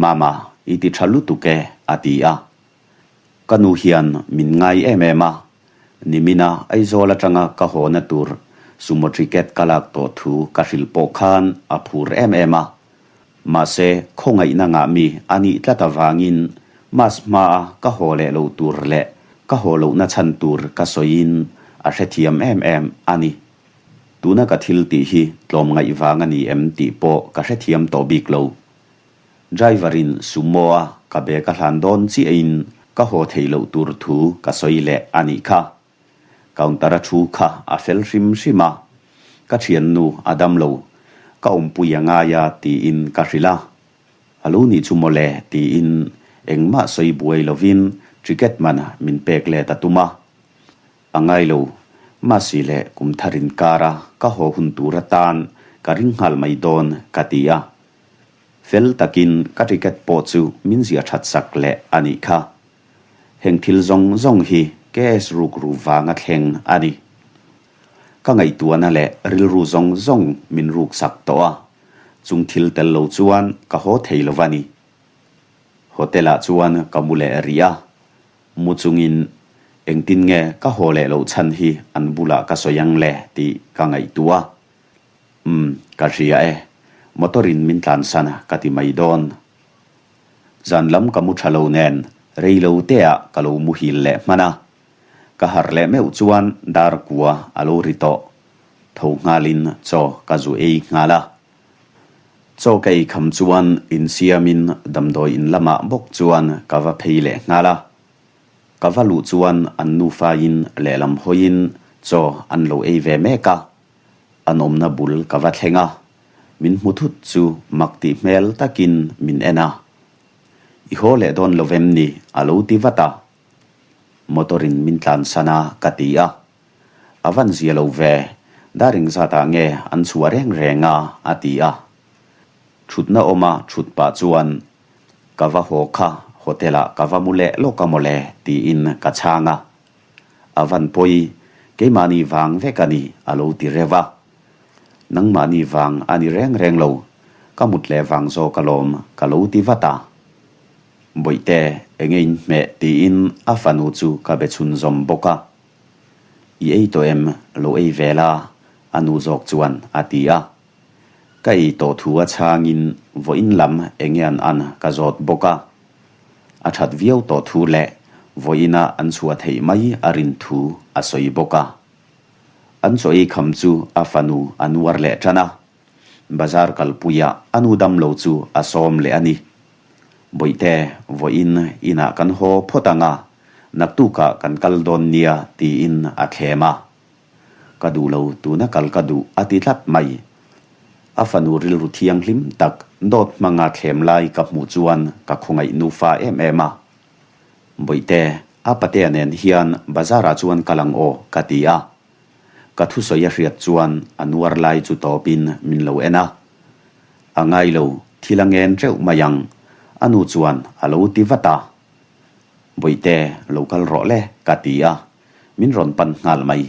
Mama, i ti ṭha lutuk e, a ti a. Ka nu hian min ngai em em a, nimina Aizawl aṭanga ka hawna tur sumo ticket ka lak tawh thu ka hrilh pawh khan a phur em em a. Mahse, khawngaihna ngah mi a nih tlat avangin Mas hmaa ka haw leh loh tur leh ka haw lohna chhan tur ka sawiin a hrethiam em em a ni. Tuna ka thil tih hi tlawmngaih vang a ni em tih pawh ka hrethiam tawh bik lo. Driver-in Sumo-a ka bag a hlan dawn chiahin ka haw theih loh tur thu ka sawi leh a nih kha. Counter-a thu kha a fel hrim hrim a, ka thiannu a dam lo, ka awmpui a ngai a tiin ka hrilh a. A lo nih chu mawle tiin engmah sawi buai lovin ticket man min pek let a tum a. A ngai lo, mahsi leh kum thar inkar a ka haw hun tur atan ka ring nghal mai dawn ka ti a. Fel takin ka ticket pawh chu min ziah that sak leh a nih kha. Heng thil zawng zawng hi KS rukru vanga thleng a ni. Ka ngaihtuahna leh rilru zawng zawng min ruksak tawh a, chung thil tel lo chuan ka haw thei lo va ni. Hotel ah chuan ka mu leh rih a, mu chungin engtin nge ka haw leh loh chhan hi an bulah ka sawi ang le tih ka ngaihtuah a. Umm, ka hria e, motor in min tlansan a ka ti mai dawn. Zan lam ka mu tha lo nen rei lo te ah ka lo muhil leh hman a. Ka harh leh meuh chuan dar kua a lo ri tawh. Tho nghalin chaw ka zu ei nghal a. Chaw ka ei kham chuan insiamin damdawi in lamah bawk chuan ka va phei leh nghal a. Ka va luh chuan an nufain lehlam hawiin chaw an lo ei ve mek a. An awmna bul ka va thleng a, min hmu thut chu mak tih hmel takin min en a. I haw leh dawn lo vem ni? a lo ti vat a. Motor in min tlansan a ka ti a. A van zia lo ve, dar engzatah nge an chhuah reng reng a? a ti a. Thutna awma thut pah chuan ka va haw kha hotel ah ka va mu leh lawk a mawle tiin ka chhang a. A van pawi, keimahni vang vek a ni, a lo ti reuh a. Nangmahni vang a ni reng reng lo, ka mut leh vang zawk alawm, ka lo ti vat a. Bawihte, enge in hmeh tiin a fanu chu ka be chhunzawm bawk a. I ei tawh em, lo ei ve la, a nu zawk chuan a ti a. Ka ei tawh thu a chhangin vawiin lam enge an an ka zawt bawk a. A that viau tawh thu leh vawiina an chhuah theih mai a rin thu a sawi bawk a. An chaw ei kham chu a fanu a nuar leh tan a. Bazar kalpuiah a nu damlo chu a sawm leh a ni. Bawihte, vawiin inah kan haw phawt ang a, naktukah kan kal dawn nia tiin a thlem a. Ka duh lo, tuna kal ka duh a ti tlat mai. A fanu rilru thianghlim tak dawt hmanga thlem lai ka hmuh chuan ka khawngaih nufa em em a. Bawihte, a patea nen hian bazar ah chuan kal ang aw ka ti a. Ka thusawi a hriat chuan a nuar lai chu tawpin min lo en a. A ngai lo, thil a ngen teuh mai ang, a nu chuan a lo ti vat a. Bawihte, lo kal rawh le ka ti a. Min rawn pan nghal mai.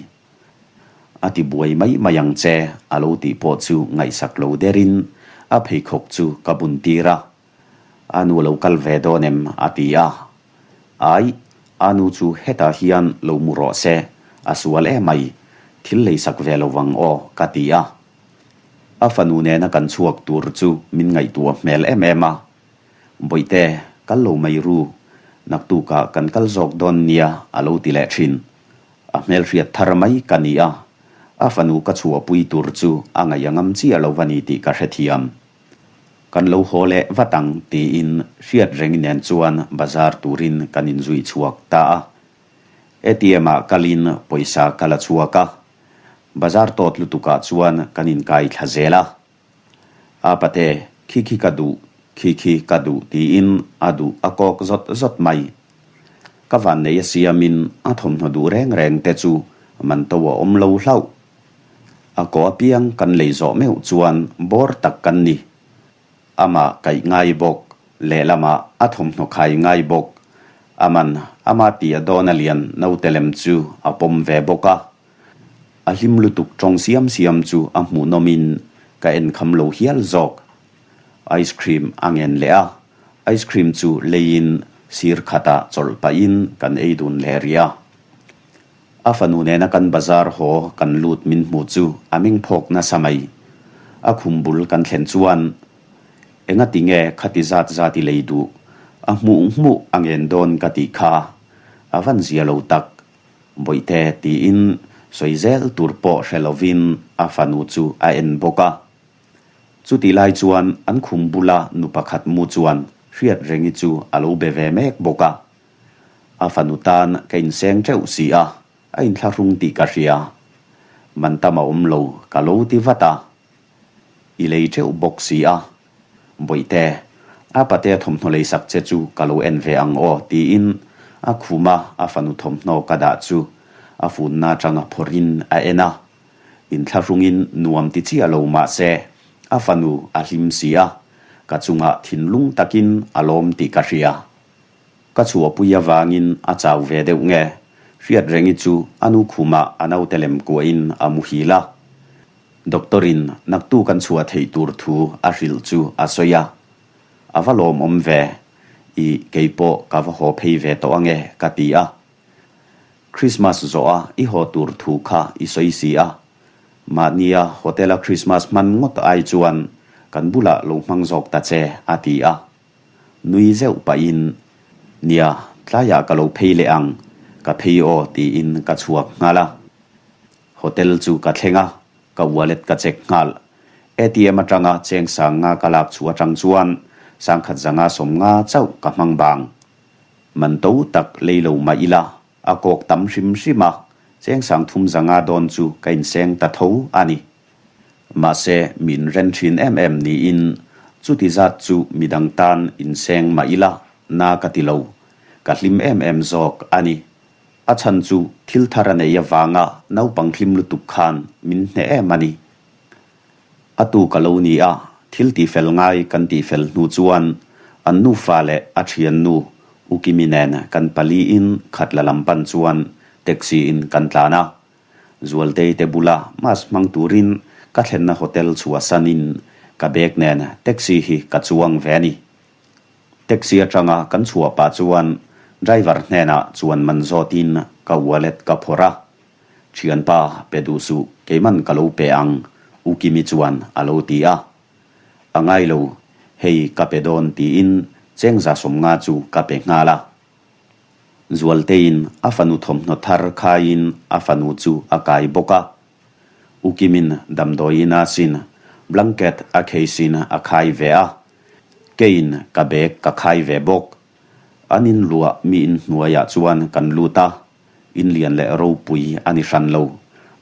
A ti buai mai mai ang che, a lo tih pawh chu ngaihsak lo derin a pheikhawk chu ka bun tir a. A nu lo kal ve dawn em? a ti a. Ai, a nu chu hetah hian lo mu rawh se, a sual emai, thil leisak ve lo vang aw, ka ti a. A fanu nena kan chhuak tur chu min ngaihtuah hmel em em a. Bawihte, kal lo mai ru, naktukah kan kal zawk dawn nia a lo ti leh thin. A hmelhriat thar mai ka ni a, a fanu ka chhuahpui tur chu a ngaih a ngam chiah lo va ni tih ka hrethiam. Kan lo haw leh vat ang tiin hriat reng nen chuan bazar turin kan inzui chhuak ta a. ATM ah kalin pawisa ka la chhuak a, bazar tawt lutukah chuan kan inkai thla zel a. A pate, khi khi ka duh, khi khi ka duh tiin a duh a kawk zawt zawt mai. Ka vannei a siamin a thawmhnaw duh reng reng te chu man to a awm lo hlauh. A kaw apiang kan lei zawh meuh chuan bawr tak kan ni. Amah kaih ngai bawk, lehlamah a thawmhnaw khai ngai bawk. Aman ama tia dawn a lian naute lem chu a pawm ve bawk a. A hlim lutuk tawng siam siam chu a hmuhnawmin ka en kham lo hial zawk. Ice cream a ngen leh a, ice cream chu leiin sir khatah chawlh pahin kan ei dun leh rih a. A fanu nena kan bazar haw kan lut min hmu chu a meng phawk nasa mai. A khum bul kan thlen chuan, Engati nge khati zat zat i lei duh? A hmuh hmuh a ngen dawn ka tih kha. A van zia lo tak. Bawihte tiin sawi zel tur pawh hre lovin a fanu chu a en bawk a. Chutih lai chuan an khum bula nu pakhat mu chuan Hriatrengi chu a lo be ve mek bawk a. A fanu tan ka inseng teuh si a, a inthlahrung tih ka hria. Man tam a awm lo ka lo ti vat a. I lei teuh bawk si a. Bawihte, a patea thawmhnaw leisak che chu ka lo en ve ang aw tiin a khuma a fanu thawmhnaw ka dah chu a funna atanga phawrhin a en a. Inthlahrungin nuam ti chiah lo mah se a fanu a hlim si a, ka chungah thinlung takin a lawm tih ka hria. Ka chhuahpui avangin a chau ve deuh nge? Hriatrengi chu a nu khumah a naute lem kuahin a muhil a. Doctor-in naktu kan chhuah theih tur thu a hrilh chu a sawi a. A va lawmawm ve. Ih, keipawh ka va haw phei ve tawh ange ka ti a. Christmas zawha i haw tur thu kha i sawi si a. Mahnia hotel-a Christmas hman ngawt ai chuan kan bulah lo hmang zawk ta che a ti a. Nui zeuh pahin, Nia, tlaiah ka lo phei leh ang, ka phei aw tiin ka chhuak nghal a. Hotel chu ka thleng a, ka wallet ka check nghal. ATM atanga cheng sanga ka lak chhuah atang chuan sangkhat zanga sawmnga chauh ka hmang bang. Man to tak lei lo mah ila, a kawk tam hrim hrim a, cheng sang thum zanga dawn chu ka inseng ta tho a ni. Mahse, min ren thin em em niin chuti zat chu midang tan inseng mah ila na ka ti lo. Ka hlim em em zawk a ni. A chhan chu thil thar a nei avanga naupang hlim lutuk khan min hneh em a ni. A tu ka lo ni a, thil tihfel ngai kan tihfel hnu chuan an nufa leh a thiannu U Kimi nen kan paliin khatla lam pan chuan taxi in kan tlan a. Zualtei te bula mask hmang turin ka thlenna hotel chhuahsanin ka bag nen taxi hi ka chuang ve a ni. Taxi atanga kan chhuah pah chuan driver hnenah chuan man zawtin ka wallet ka phawrh a, Thianpa pe duh suh keiman ka lo pe ang U Kimi chuan a lo ti a. A ngai lo, hei ka pe dawn tiin cheng 150 chu ka pe nghal a. Zualteiin a fanu thawmhnaw thar khaiin a fanu chu a kai bawk a. U Kimin damdawiin a sin blanket a kheisin a khai ve a. Keiin ka bag ka khai ve bawk. An inluah mi inhnuaiah chuan kan lut a, inlian leh ropui a ni hran lo.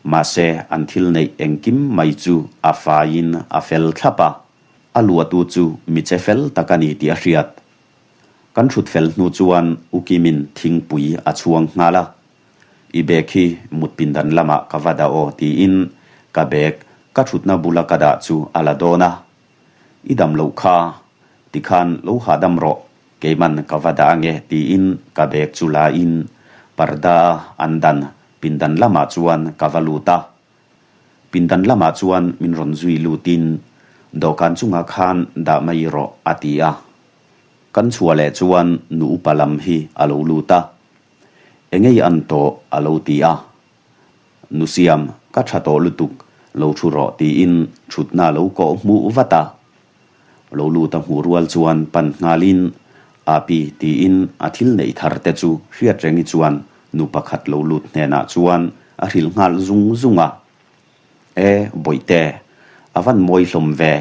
Mahse an thil neih engkim mai chu a faiin a fel thlap a. A luahtu chu mi che fel tak a ni tih a hriat. Kan thut fel hnu chuan U Kimin thingpui a chhuang nghal a, I bag hi mut pindan lamah ka va dah aw tiin ka bag ka thutna bula ka dah chu a la dawn a. I dam loh kha, tikhan lo hahdam rawh, keiman ka va dah ange tiin ka bag chu la in parda a an dan pindan lamah chuan ka va lut a. Pindan lamah chuan min rawn zui lutin dawhkan chungah khan dah mai rawh a ti a. Kan chhuah leh chuan nu upa lam hi a lo lut a, Engei an tawh a lo ti a. Nu Siam, ka tha tawh lutuk, lo thu rawh tiin thutna a lo kawh hmuh vat a. Lo lut a hmuh rual chuan pan nghalin, Api tiin a thil neih thar te chu Hriatrengi chuan nu pakhat lo lut hnenah chuan a hrilh nghal zung zung a. E, Bawihte, a van mawi hlawm ve,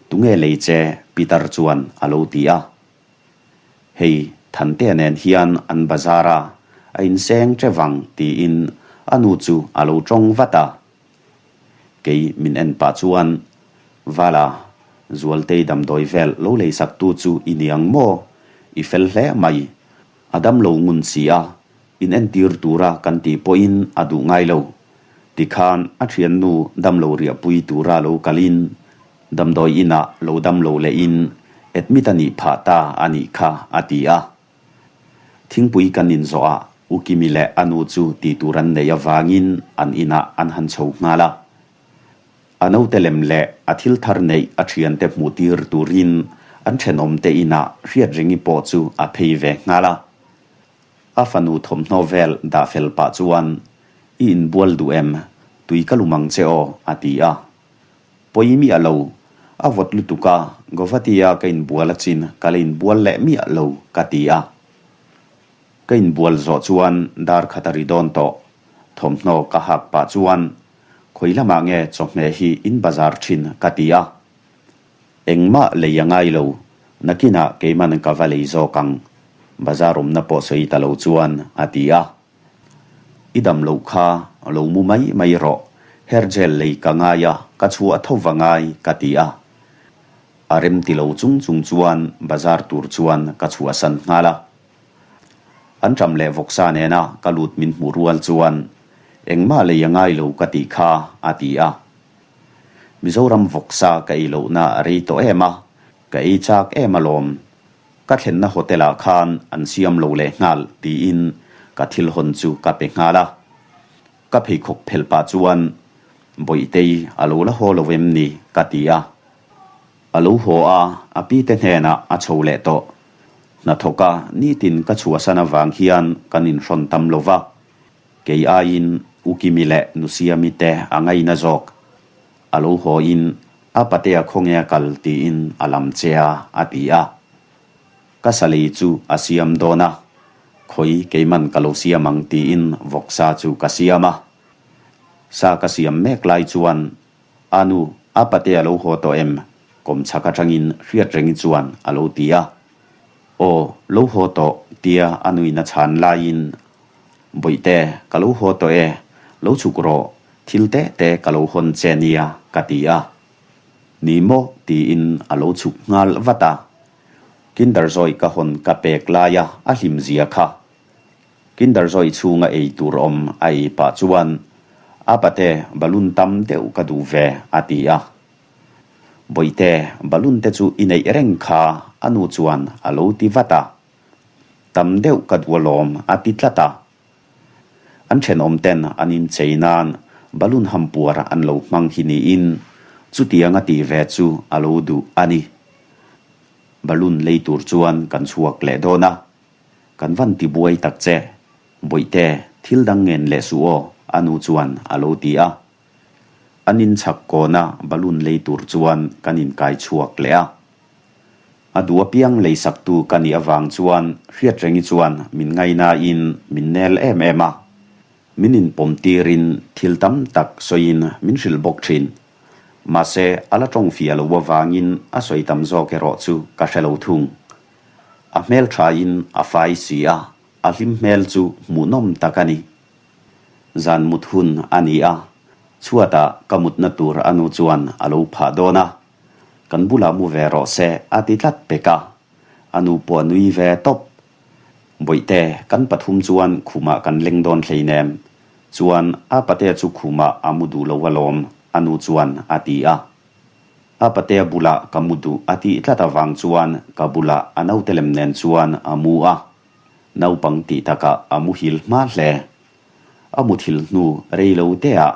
tunge lei che? Peter chuan a lo ti a. Hei, Thantea nen hian an bazar a, a inseng chevang tiin a nu chu a lo tawng vat a. Kei min en pah chuan, Vala, Zualtei damdawi vel lo leisaktu chu i ni ang maw? I fel hle mai. A dam lo ngun si a, in entir tura kan tih pawhin a duh ngai lo. Tikhan a thiannu damlo riahpui tura lo kalin damdawi inah lo damlo lehin admit a nih phah ta a nih kha a ti a. Thingpui kan inzawh ah U Kimi leh a nu chu tih tur an neih avangin an inah an han chho nghal a. A naute lem leh a thil thar neih a thiante hmuh tir turin an thenawmte inah Hriatrengi pawh chu a phei ve nghal a. A fanu thawmhnaw vel dah fel pah chuan, I inbual duh em? Tui ka lum ang che aw, a ti a. Pawi miah lo. A vawt lutuk a, Guwahati-a ka inbual a chin ka la inbual leh miah lo, ka ti a. Ka inbual zawh chuan dar khat a ri dawn tawh. Thawmhnaw ka hak pah chuan, Khawi lamah nge chawhmeh hi in bazar thin? ka ti a. Engmah lei a ngai lo, nakinah keiman ka va lei zawk ang, bazar awmna pawh sawi ta lo chuan a ti a. I dam loh kha lo mu mai mai rawh, hair gel lei ka ngai a, ka chhuah tho va ngai ka ti a. A rem ti lo chung chung chuan bazar tur chuan ka chhuahsan nghal a. An ṭam leh vawksa nena ka lut min hmuh rual chuan engmah lei a ngai lo ka tih kha a ti a. Mizoram vawksa ka ei lohna a rei tawh em a, ka ei chak em alawm. Ka thlenna hotel ah khan an siam lo leh nghal tiin ka thil hawn chu ka pe nghal a. Ka pheikhawk phelh pah chuan Bawihtei a lo la haw lo em ni ka ti a. A lo haw a, a pi te hnenah a chho leh tawh. Hnathawka nitin ka chhuahsan avang hian kan inhrawn tam lo va. Kei aiin U Kimi leh Nu Siami te a ngaina zawk. A lo haw in a patea khawnge a kal tiin a lam che a, a ti a. Ka salei chu a siam dawn a, khawi keiman ka lo siam ang tiin vawksa chu ka siam a. Sa ka siam mek lai chuan A nu, a patea lo haw tawh em? Kawmchhak atangin Hriatrengi chuan a lo ti a. Aw, lo haw tawh tia a nuin a chhan laiin Bawihte, ka lo haw tawh e, lo chhuk rawh, thil teh te ka lo hawn che nia, ka ti a. Ni maw? tiin a lo chhuk nghal vat a. Kinder Joy ka hawn ka pek laia a hlim zia kha. Kinder Joy chhunga ei tur awm a ei pah chuan, A pate, balloon tam deuh ka duh ve, a ti a. Bawihte, balloon te chu i neih reng kha, a nu chuan a lo ti vat a. Tam deuh ka duh alawm a ti tlat a. An thenawm ten an inchei nan balloon hampuar an lo hmang hi niin chutiang a tih ve chu a lo duh a ni. Balloon lei tur chuan kan chhuak leh dawn a. Kan van ti buai tak che. Bawihte, thil dang ngen leh suh aw, a nu chuan a lo ti a. An inchhak kawna balloon lei tur chuan kan inkai chhuak leh a. A duh apiang leisaktu ka nih avang chuan Hriatrengi chuan min ngainain min nel em em a. Min inpawm tirin thil tam tak sawiin min hrilh bawk thin. Mahse, a la tawng fiah lo avangin a sawi tam zawk erawh chu ka hre lo thung. A hmel thain a fai si a, a hlim hmel chu hmuhnawm tak a ni. Zan mut hun a ni a, chhuatah ka mutna tur a nu chuan a lo phah dawn a. Kan bulah mu ve rawh se a ti tlat pek a, a nu pawh a nui ve tawp. Bawihte, kan pathum chuan khumah kan leng dawn hleinem. Chuan a patea chu khumah a mu duh lo alawm, a nu chuan a ti a. A patea bulah ka mu duh a tih tlat avang chuan ka bulah a naute lem nen chuan a mu a. Naupang tih takah a muhil hma hle. A muthil hnu rei lo teah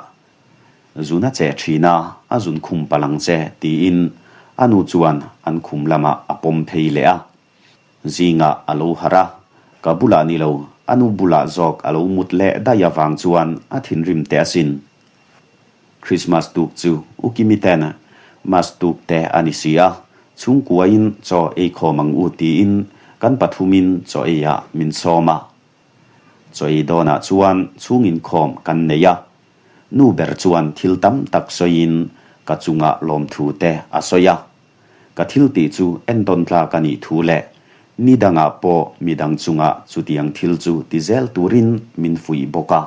Zun a che thin a, a zun khum palh ang che, tiin a nu chuan an khum lamah a pawm phei leh a. Zingah a lo harh a, ka bulah ni lo, a nu bulah zawk a lo mut leh daih avang chuan a thinrim teh asin. Christmas tuk chu U Kimi ten Mas tuk te a ni si a, chhungkuain chaw ei khawm ang u tiin kan pathumin chaw eiah min sawm a. Chaw ei dawnah chuan chhung inkhawm kan nei a, Nu ber chuan thil tam tak sawiin ka chungah lawmthu te a sawi a. Ka thil tih chu entawn tlak a nih thu leh ni dangah pawh midang chungah chutiang thil chu ti zel turin min fuih bawk a.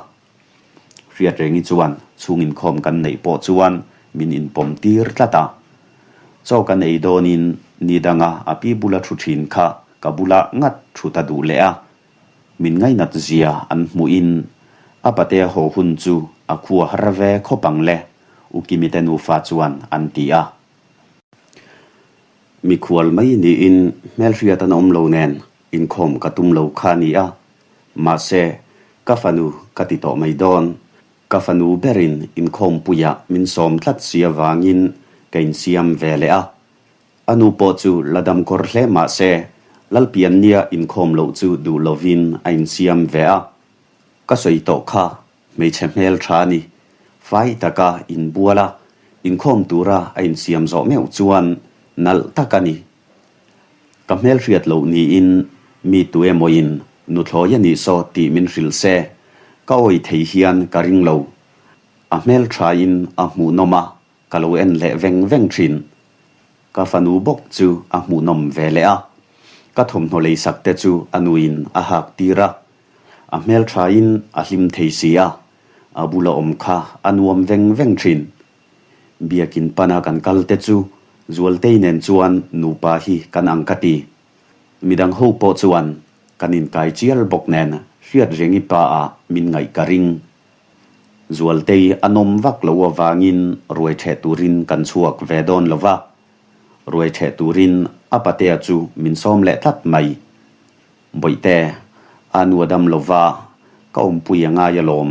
Hriatrengi chuan chhung inkhawm kan neih pawh chuan min inpawm tir tlat a. Chaw kan ei dawnin ni danga a pi bula thu thin kha ka bulah ngat thu ta duh leh a. Min ngainat zia an hmuhin. A patea haw hun chu a khua har ve khawp ang le, U Kimi te nufa chuan an ti a. Mikhual mai niin hmelhriat an awm lo nen inkhawm ka tum lo kha a ni a, mahse ka fanu ka ti tawh mai dawn. Ka fanu berin inkhawmpuiah min sawm tlat si avangin ka insiam ve leh a. A nu pawh chu la dam kawr hle mah se Lalpiannia inkhawm loh chu duh lovin a insiam ve a. Ka sawi tawh kha hmeichhe hmel tha a ni. Fai taka inbual a, inkhawm tura a insiam zawh meuh chuan nalh tak a ni. Ka hmelhriat loh niin mi tu emawin nuthlawi a nih saw tih min hrilh se, ka awi thei hian ka ring lo. A hmel thain a hmuhnawm a, ka lo en leh veng veng thin. Ka fanu bawk chu a hmuhnawm ve leh a, ka thawmhnaw leisak te chu a nuin a hak tir a. A hmelthain a hlim thei si a, a bula awm kha a nuam veng veng thin. Biakin pana kan kal te chu Zualtei nen chuan nupa hi kan ang ka ti. Midang ho pawh chuan kan inkai chial bawk nen hriat rengi pa ah min ngaih ka ring. Zualtei a nawm vak lo avangin ruai ṭheh turin kan chhuak ve dawn lo va, ruai ṭheh turin a patea chu min sawm leh tlat mai. Bawihte, a nu a dam lo va, ka awmpui a ngai alawm.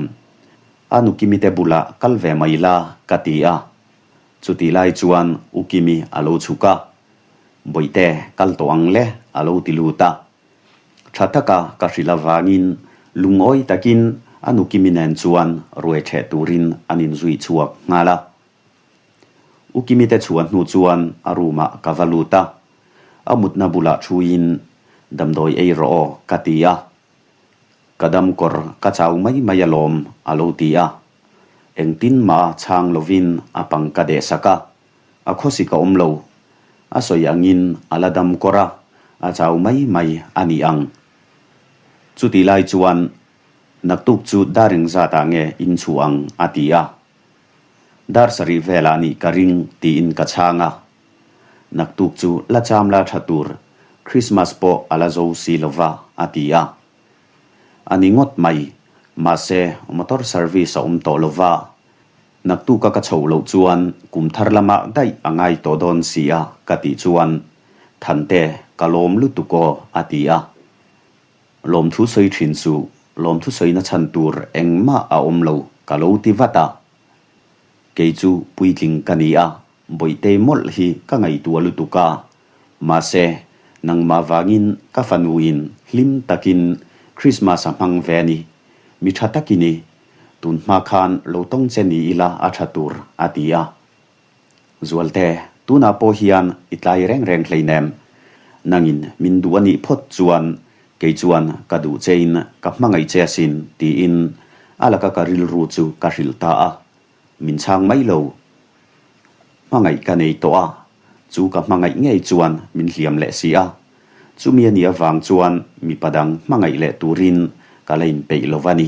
A nu Kimi te bulah kal ve mai la, ka ti a. Chutih lai chuan U Kimi a lo chhuk a, Bawihte, kal tawh ang le, a lo ti lut a. Tha taka ka hrilh avangin lungawi takin a nu Kimi nen chuan ruai ṭheh turin an inzui chhuak nghal a. U Kimi te chhuah hnu chuan a room ah ka va lut a, a mutna bulah thuin damdawi ei rawh aw ka ti a. Ka dam kawr ka chau mai mai alawm a lo ti a. Engtin mah chhang lovin a pang ka deh sak a, a khawsik a awm lo. A sawi angin a la dam kawr a, a chau mai mai a ni ang. Chutih lai chuan naktuk chu dar engzat ah nge in chhuah ang a ti a. Dar sarih velah nih ka ring tiin ka chhang a. Naktuk chu la cham la tha tur, Christmas pawh a la zo si lo va, a ti a. A ni ngawt mai, mahse motor service a awm tawh lo va. Naktuka ka chhoh loh chuan kum thar lamah daih a ngai tawh dawn si a, ka tih chuan, Thante, ka lawm lutuk aw, a ti a. Lawmthu sawi thin suh, lawmthu sawina chhan tur engmah a awm lo, ka lo ti vat a. Kei chu puitling ka ni a, Bawihtei mawlh hi ka ngaihtuah lutuk a. Mahse, nangmah vangin ka fanuin hlim takin Christmas a hmang ve a ni. Mi tha tak i ni. Tun hma khan lo tawng che ni ila a tha tur, a ti a. Zualte, tunah pawh hian i tlai reng reng hleinem. Nangin min duh a nih phawt chuan kei chuan ka duh chein ka hmangaih che asin, tiin a laka ka rilru chu ka hrilh ta a. Min chhang mai lo. Hmangaih ka nei tawh a, chu ka hmangaih ngei chuan min hliam leh si a. Chumi a nih avang chuan mipa dang hmangaih leh turin ka la inpeih lo va ni.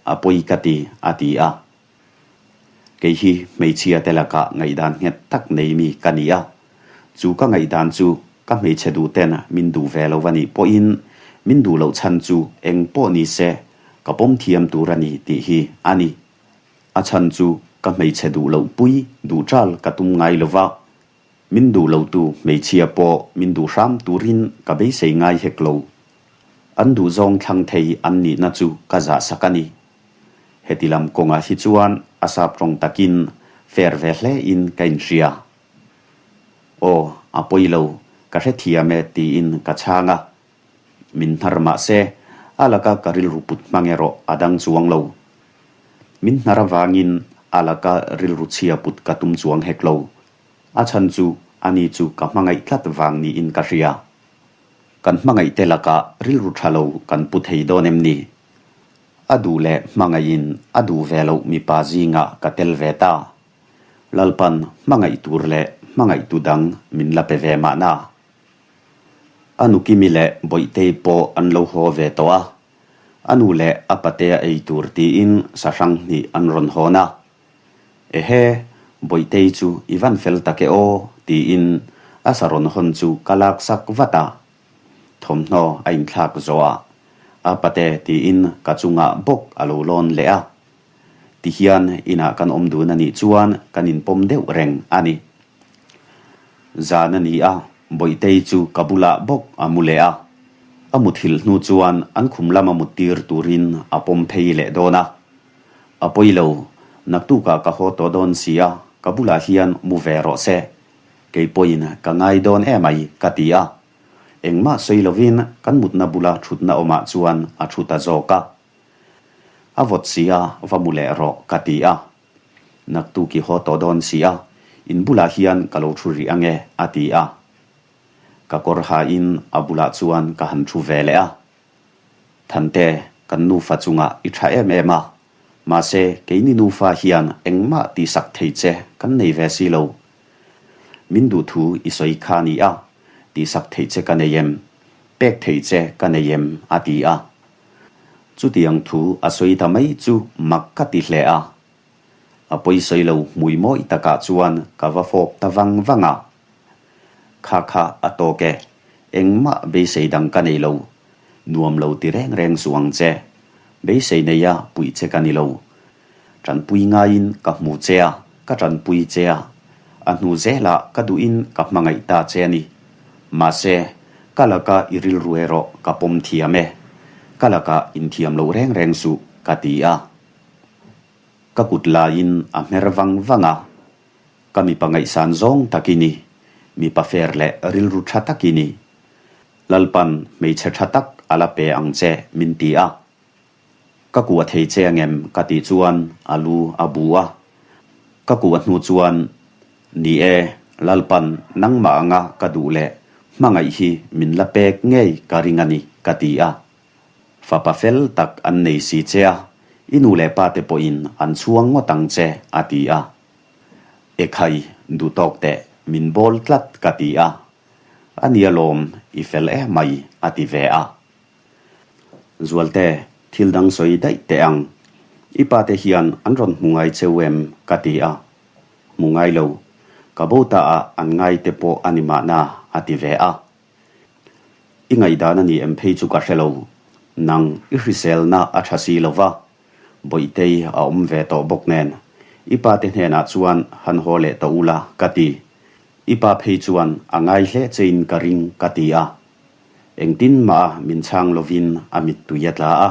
A pawi ka ti, a ti a. Kei hi hmeichhia te lakah ngaihdan nghet tak nei mi ka ni a, chu ka ngaihdan chu ka hmeichhe duh ten min duh ve lo a nih pawhin min duh loh chhan chu eng pawh ni se ka pawm thiam tur a ni tih hi a ni. A chhan chu ka hmeichhe duh loh pui duh ṭal ka tum ngai lo va, min duh lotu hmeichhia pawh min duh hram turin ka beisei ngai hek lo. An duhzawng thlang thei an nihna chu ka zahsak a ni. Heti lam kawngah hi chuan a sap tawng takin fair ve hle in ka inhria. Aw, a pawi lo, ka hrethiam e tiin ka chhang a. Min hnar mah se, a laka ka rilru put hmang erawh a dang chuang lo. Min hnar avangin a laka rilru chhia put ka tum chuang hek lo. A chhan chu ani chu ka hmangaih tlat vang niin ka hria. Kan hmangaih te lakah rilru tha lo kan pu thei dawn em ni? A duh leh hmangaihin a duh ve loh mipa zingah ka tel ve ta. Lalpan hmangaih tur leh hmangaihtu dang min la pe ve mahna. A nu Kimi leh Bawihtei pawh an lo haw ve tawh a. A nu leh a patea ei tur tiin sahrang hnih an rawn hawn a. Ehe, Bawihtei chu i van fel tak e aw tiin a sa rawn hawn chu ka laksak vat a. Thawmhnaw a inthlak zawh a. A pate tiin ka chungah bawk a lo lawn leh a. Tihian inah kan awm dun a nih chuan kan inpawm deuh reng a ni. Zan a ni a, Bawihtei chu ka bulah bawk a mu leh a. A muthilh hnu chuan an khum lama muttir turin a pawm phei leh dawn a. A pawi lo, naktukah ka haw tawh dawn si a, ka bulah hian mu ve rawh se. Kei pawhin ka ngai dawn emai ka ti a. Engmah sawi lovin kan mutna bula thutna awmah chuan a thu ta zawk a. A vawt si a, va mu leh rawh ka ti a. Naktuk i haw tawh dawn si a, in bulah hian ka lo thu rih ange a ti a. Ka kawr hain a bulah chuan ka han thu ve leh a. Thante, kan nufa chungah i tha em em a, mahse keini nufa hian engmah tihsak thei che kan nei ve si lo. Min duh thu i sawi kha ni a, tihsak theih che ka nei em? Pek theih che ka nei em? a ti a. Chutiang thu a sawi ta mai chu mak ka ti hle a. A pawi sawi lo hmui mawi takah chuan ka va fawp ta vang vang a. Kha kha a tawk e, engmah beisei dang ka nei lo. Nuam lo ti reng reng suh ang che. Beisei neia puih che ka ni lo. Tanpui ngaiin ka hmu che a, ka tanpui che a. A hnu zelah ka duhin ka hmangaih ta che a ni. Mahse, ka laka i rilru erawh ka pawm thiam e. Ka lakah inthiam loh reng reng suh, ka ti a. Ka kut laiin a hmer vang vang a. Ka mipa ngaihsan zawng tak i ni. Mipa fer leh rilru tha tak i ni. Lalpan hmeichhe tha tak a la pe ang che, min ti a. Ka kuah thei che angem ka tih chuan a lu a bu a. Ka kuah hnu chuan, Ni e, Lalpan nangmah anga ka duh leh hmangaih hi min la pek ngei ka ring a ni ka ti a. Fapa fel tak an nei si che a, i nu leh pa te pawhin an chhuang ngawt ang che a ti a. Ekhai, duh tawk teh, min bawl tlat ka ti a. A nia lawm, i fel emai a ti ve a. Zualte, thil dang sawi daih teh ang. I pa te hian an rawn hmu ngai cheu em? ka ti a. Hmu ngai lo. Ka bo ta ah an ngai te pawh a ni mahna, a ti ve a. I ngaihdan a ni em phei chu ka hre lo. Nang, i hriselna a tha si lo va. Bawihtei a awm ve tawh bawk nen. I pa te hnenah chuan han haw leh tawh ula, ka ti. I pa phei chuan a ngai hle chein ka ring, ka ti a. Engtin mah min chhang lovin a mittui a tla a.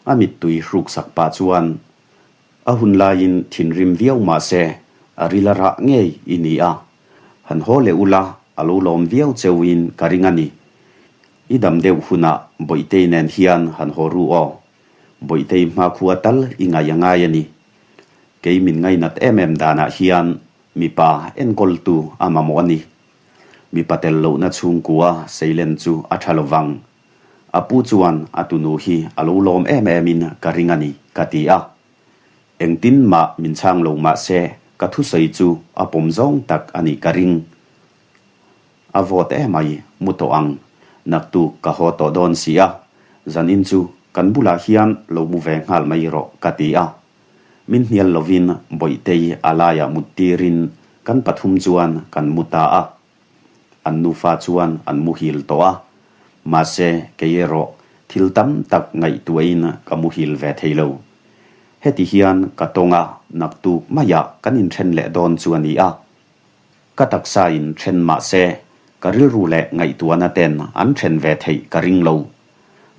A mittui hruksak pah chuan a hun laiin thinrim viau mah se a ril a rah ngei i ni a. Han haw leh ula a lo lawm viau cheuin ka ring a ni. I dam deuh hunah Bawihtei nen hian han haw ru aw. Bawihtei hmakhua tal i ngaih a ngai a ni. Kei min ngainat em em danah hian mipa enkawltu a mamawh a ni. Mipa tel lohna chhungkua Seilen chu a tha lo vang. A pu chuan a tunu hi a lo lawm em em in ka ring a ni, ka ti a. Engtin mah min chhang lo mah se ka thusawi chu a pawm zawng tak a nih ka ring. A vawt emai, mu tawh ang. Naktuk ka haw tawh dawn si a, zanin chu kan bulah hian lo mu ve nghal mai rawh, ka ti a. Min hnial lovin Bawihtei a laiah mut tirin kan pathum chuan kan mu ta a. An nufa chuan an muhil tawh a, mahse kei erawh thil tam tak ngaihtuahin ka muhil ve thei lo. Heti hian ka tawng a, naktuk maiah kan inthen leh dawn chu a ni a. Ka taksa in then mahse ka rilru leh ngaihtuahna ten an then ve theih ka ring lo.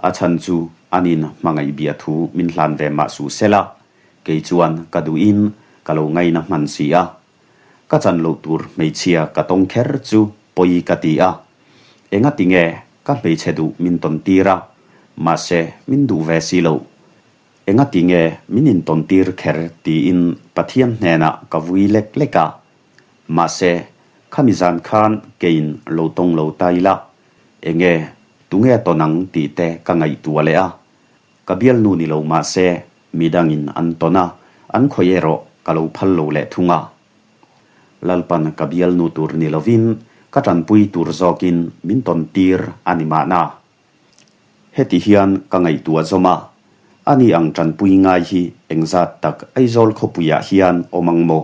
A chhan chu anin hmangaih bia thu min hlan ve mah suh sela, kei chuan ka duhin ka lo ngaina hman si a. Ka chan loh tur hmeichhia ka tawng kher chu pawi ka ti a. Engati nge ka hmeichhe duh min tawn tir a, mahse min duh ve si lo. Engati nge min intawn tir kher tiin Pathian hnenah ka vui lek lek a. Mahse khami zan khan keiin lo tawng lo ta ila, Enge, tunge tawn ang tih te ka ngaihtuah leh a. Ka bialnu ni lo mah se, midangin an tawn a, an khawih erawh ka lo phal lo leh thung a. Lalpan ka bialnu tur ni lovin ka tanpui tur zawkin min tawn tir a ni mahna. Heti hian ka ngaihtuah zawm a, ani ang tanpui ngai hi engzat tak Aizawl khawpuiah hian awm ang maw?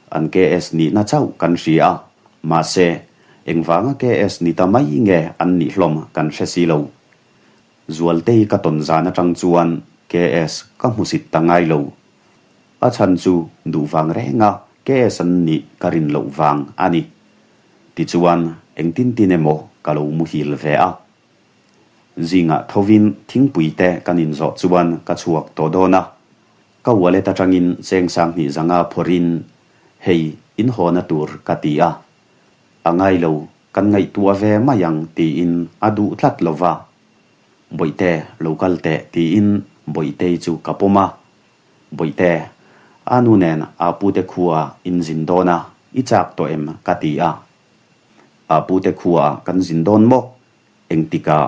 An KS nihna chauh kan hria a, mahse, engvanga KS ni ta mai nge an nih hlawm kan hre si lo. Zualtei ka tawn zan atang chuan KS ka hmusit ta ngai lo. A chhan chu duh vang renga KS an nih ka rin loh vang a ni. Tichuan engtin tin emaw ka lo muhil ve a. Zingah thovin thingpui te kan inzawh chuan ka chhuak tawh dawn a. Ka wallet atangin cheng 2000 zanga phawrhin hei in hawna tur ka ti a. A ngai lo, kan ngaihtuah ve mai ang tiin a duh tlat lo va. Bawihte, lo kal teh tiin Bawihtei chu ka pawm a. Bawihte, a nu nen a pute khua in zin dawn a, i chak tawh em? ka ti a. A pute khua kan zin dawn maw? Engtikah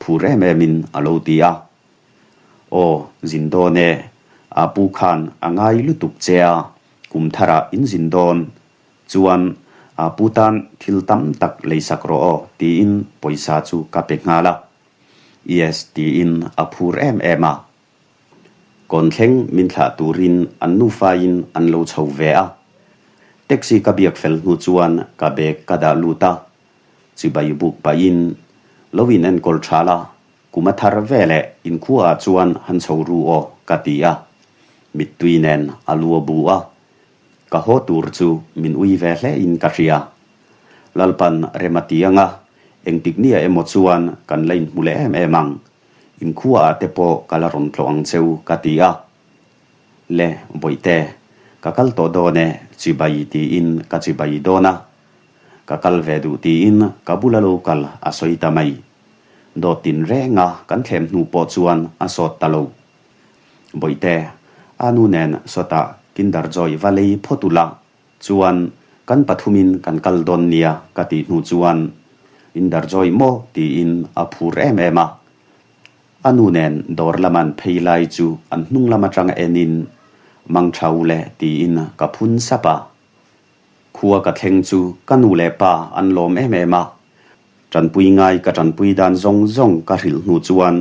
phur em emin a lo ti a. Aw, zin dawn e, a pu khan a ngai lutuk che a, kum tharah in zin dawn chuan a pu tan thil tam tak leisak rawh aw tiin pawisa chu ka pe nghal a. Yes tiin a phur em em a. Kawn thleng min thlah turin an nufain an lo chho ve a. Taxi ka biak fel hnu chuan ka bag ka dah lut a. Chibai buk pahin lo in enkawl tha la, Kum a thar ve leh inkhua ah chuan han chho ru aw ka ti a, mittui nen a lu a bu a, ka haw tur chu min ui ve hle in ka hria. Lalpan rem a ti anga, engtik nia emaw chuan kan la inhmu leh em em ang, inkhua ah te pawh ka la rawn tlawh ang cheu ka ti a. Le, Bawihte, ka kal tawh dawn e, chibai tiin ka chibai dawn a, ka kal ve duh tiin ka bula lo kal a sawi ta mai. Dawt tin renga kan thlem hnu pawh chuan a sawt ta lo. Bawihte, a nu nen sawtah Kinder Joy va lei phawt ula, chuan kan pathumin kan kal dawn nia ka tih hnu chuan Kinder Joy maw tiin a phur em em a. A nu nen dawr lam an phei lai chu an hnung lam atanga enin Mangtha u le tiin ka phun sap a. Khua ka thleng chu ka nu leh pa an lawm em em a, Tanpui ngai ka tanpui dan zawng zawng ka hrilh hnu chuan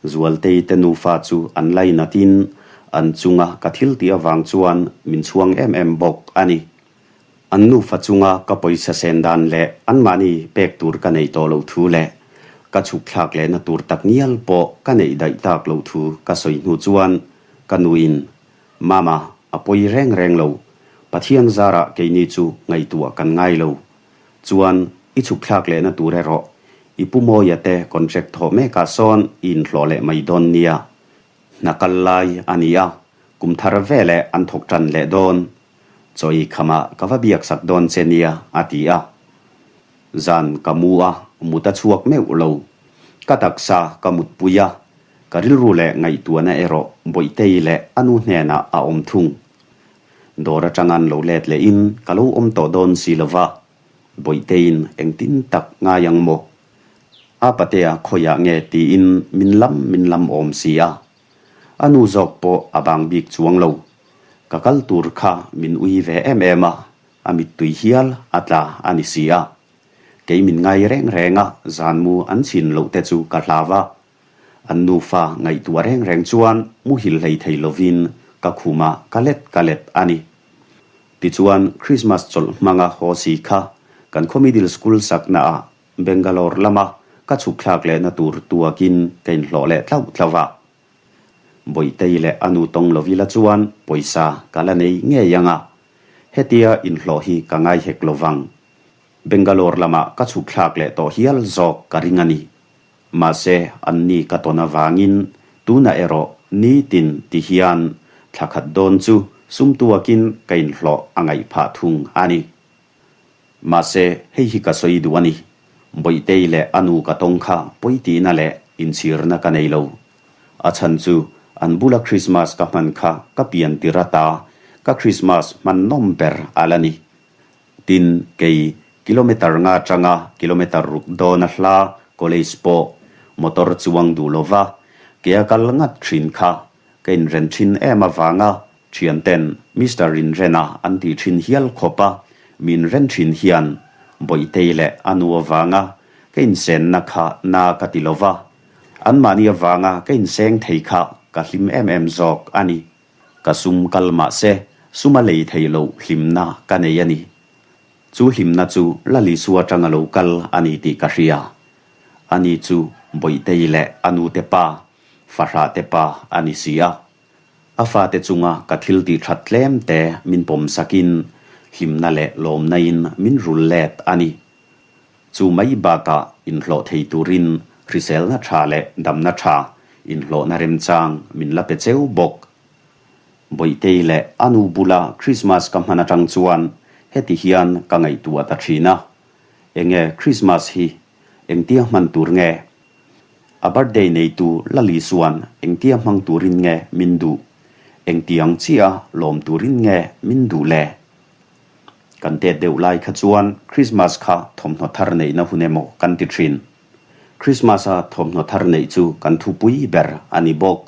Zualtei te nufa chu an lainatin an chunga ka thil tih avang chuan min chhuang em em bawk a ni. An nufa chunga ka pawisa sen dan leh anmahni pek tur ka neih tawh loh thu leh ka chhuk thlak lehna tur tak ngial pawh ka neih daih tak loh thu ka sawi hnu chuan ka nuin Mama, a pawi reng reng lo. Pathian zarah keini chu ngaihtuah kan ngai lo. Chuan i chhuk thlak lehna tur erawh i Pu Mawia te contract thawh mekah sawn i inhlawh leh mai dawn nia. Hna kal lai a ni a, kum thar veleh an thawk tan leh dawn. Chaw i khamah ka va biak sak dawn che nia a ti a. Zan ka mu a, mut a chhuak meuh lo. Ka taksa ka mutpui a, ka rilru leh ngaihtuahna erawh Bawihtei leh a nu hnenah a awm thung. Dawr atang an lo let leh in ka lo awm tawh dawn si lo va, Bawihteiin engtin tak ngai ang maw? A patea khawiah nge tiin min lam min lam awm si a. A nu zawk pawh a bang bik chuang lo. Ka kal tur kha min ui ve em em a, a mittui hial a tla a ni si a. Kei min ngai reng reng a zanmu an chhin loh te chu ka hlau a, An nufa ngaihtuah reng reng chuan muhil hlei thei lovin ka khumah ka let ka let a ni. Tichuan Christmas chawlh hmanga haw si kha kan khaw middle school saknaah Bangalore lama ka chhuk thlak lehna tur tuakin ka inhlawh leh tlauh tlauh a. Bawihtei leh a nu tawng lovila chuan pawisa ka la nei ngei ang a, hetia inhlawh hi ka ngai hek lovang. Bangalore lamah ka chhuk thlak leh tawh hial zawk ka ring a ni. Mahse, anni ka tawn avangin tunah erawh nitin ti hian thla khat dawn chu sum tuakin ka inhlawh a ngaih phah thung a ni. Mahse, hei hi ka sawi duh a ni. Bawihtei leh a nu ka tawng kha pawi tihna leh inchhirna ka nei lo. A chhan chu an bula Krismas ka hman kha ka pian tir ata ka Krismas hman nawm ber a la ni. Tin, kei kilometer nga atanga kilometer ruk dawna hla college pawh motor chuang duh lova ke a kal ngat thin kha ka inren thin em avanga thianten Mister Rinrena an tih thin hial khawp a, min ren thin hian Bawihtei leh a nu avanga ka insenna kha na ka ti lova, anmahni avanga ka inseng thei kha ka hlim em em zawk a ni. Ka sum kal mah se, sum a lei thei loh hlimna ka nei a ni. Chu hlimna chu Lal Isua atanga lo kal a ni tih ka hria. Ani chu Bawihtei leh a nute pa, fahrah te pa a ni si a. A fate chunga ka thil tih that tlem te min pawm sakin hlimna leh lawmna in min rul let a ni. Chu mai bakah inhlawh thei turin hriselna tha leh damna tha inhlawhna remchang min la pe cheu bawk. Bawihtei leh a nu bula Krismas ka hman atang chuan heti hian ka ngaihtuah ta thin a, Enge Krismas hi engtia hman tur nge? A birthday neitu Lali chuan engtia hmang turin nge min duh? Engtiang chiah lawm turin nge min duh le? Kan tet deuh lai kha chuan Krismas kha thawmhnaw thar neihna hun emaw kan ti thin. Krismas-a thawmhnaw thar neih chu kan thupui ber a ni bawk.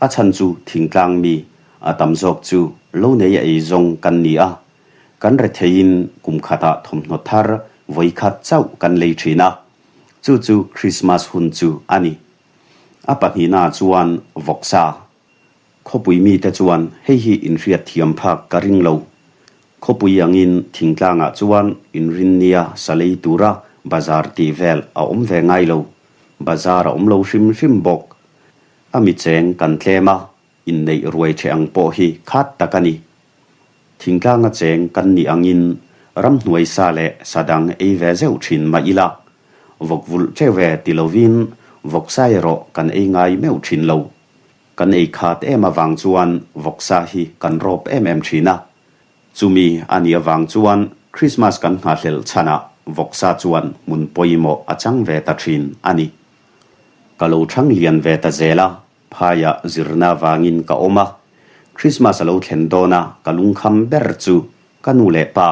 A chhan chu thingtlang mi a tam zawk chu lo nei a ei zawng kan ni a, kan retheiin kum khatah thawmhnaw thar vawi khat chauh kan lei thin a, chu chu Krismas hun chu a ni. A pahnihnaah chuan vawksa Khawpui mite chuan hei hi inhriat thiam phak ka ring lo. Khawpui angin thingtlangah chuan inrinnia sa lei tura bazar tih vel a awm ve ngai lo. Bazar a awm lo hrim hrim bawk. A mi cheng kan tlem a, inneih ruai ṭheh ang pawh hi khat tak a ni. Thingtlanga cheng kan nih angin ramhnuai sa leh sa dang ei ve zeuh ṭhin mah ila, vawk vulh ṭeuh ve ti lovin vawksa erawh kan ei ngai meuh ṭhin lo. Kan ei khat em avang chuan vawksa hi kan rawp em em thin a. Chumi a nih avang chuan Christmas kan nghahhlelh chhanah vawksa chuan hmun pawimawh a chang ve ta thin a ni. Ka lo thang lian ve ta zel a, phaiah zirna avangin ka awm a. Christmas a lo thlen dawn a, ka lungkham ber chu ka nu leh pa,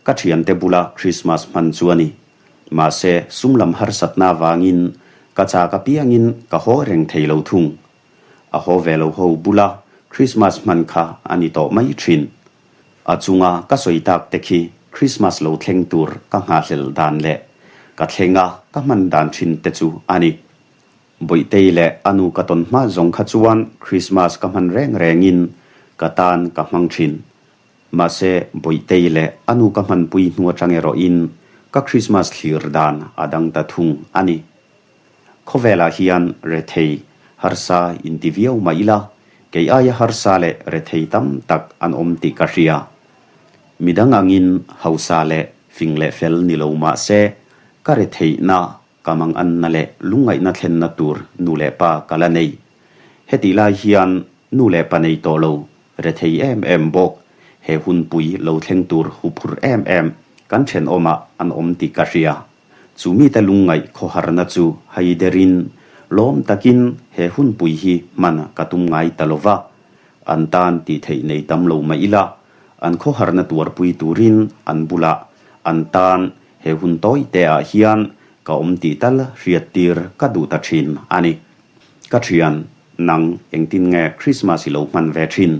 ka thiante bula Christmas hman chu a ni. Mahse, sum lam harsatna avangin ka chak apiangin ka haw reng thei lo thung. A haw ve lo ho bula Christmas hman kha a ni tawh mai thin. A chunga ka sawi tak te khi Christmas lo thleng tur ka nghahhlel dan leh ka thlenga ka hman dan thin te chu a ni. Bawihtei leh a nu ka tawn hma zawng kha chuan Christmas ka hman reng rengin ka tan ka hmang thin. Mahse, Bawihtei leh a nu ka hmanpui hnu atang erawhin ka Christmas thlir dan a dang ta thung a ni. Khawvelah hian rethei, harsa inti viau mah ila, kei aia harsa leh rethei tam tak an awm tih ka hria. Midang angin hausa leh fing leh fel ni lo mah se, ka retheihna, ka manganna leh lungngaihna thlenna tur nu leh pa ka la nei. Hetih lai hian nu leh pa nei tawh lo Rethei em em bawk, he hunpui lo thleng tur huphurh em em kan thenawmah an awm tih ka hria. Chu mite lungngaih khawharna chu hai derin lawm takin he hunpui hi hman ka tum ngai ta lo va. An tan tih theih nei tam lo mah ila, an khawharna tuarpui turin an bulah an tan he hun tawi te ah hian ka awm tih tal hriattir ka duh ta thin a ni. Ka thian, nang engtin nge Christmas i lo hman ve thin?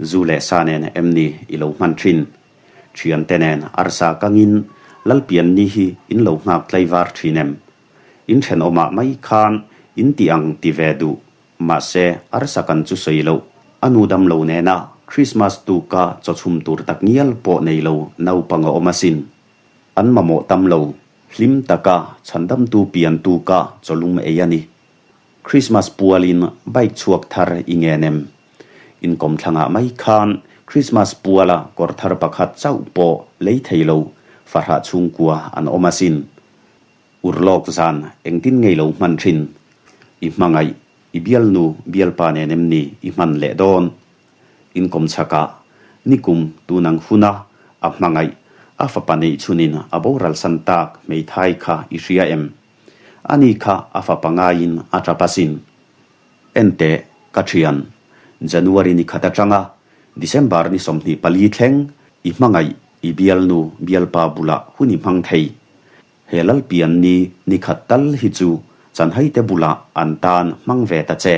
Zu leh sa nen em ni i lo hman thin? Thiante nen arsa kangin Lalpian ni hi in lo nghak tlaivar thin em? In thenawmah mai khan in ti ang ti ve duh, mahse arsa kan chu sawi loh, a nu dam lo nena Christmas tuka chawchhum tur tak ngial pawh nei lo naupang a awm asin. An mamawh tam lo, hlim taka chhandamtu pian tuka chawlum ei a ni. Christmas pualin bike chhuak thar i ngen em? Inkawmthlangah mai khan Christmas puala kawr thar pakhat chauh pawh lei thei lo fahrah chhungkua an awm asin. Urlawk zan engtin ngei lo hman thin? I hmangaih, i bialnu bialpa nen em ni i hman leh dawn? Inkawmchhakah nikum tunang huna a hmangaih a fapa neih chhunin a boralsan tak hmeithai kha i hria em? Ani kha a fapa ngaiin a tap asin. Enteh, ka thian, January ni khat atanga December ni 24 thleng i hmangaih i bialnu bialpa bulah hun i hmang thei. He Lalpian ni ni khat tal hi chu chanhaite bulah an tan hmang ve ta che.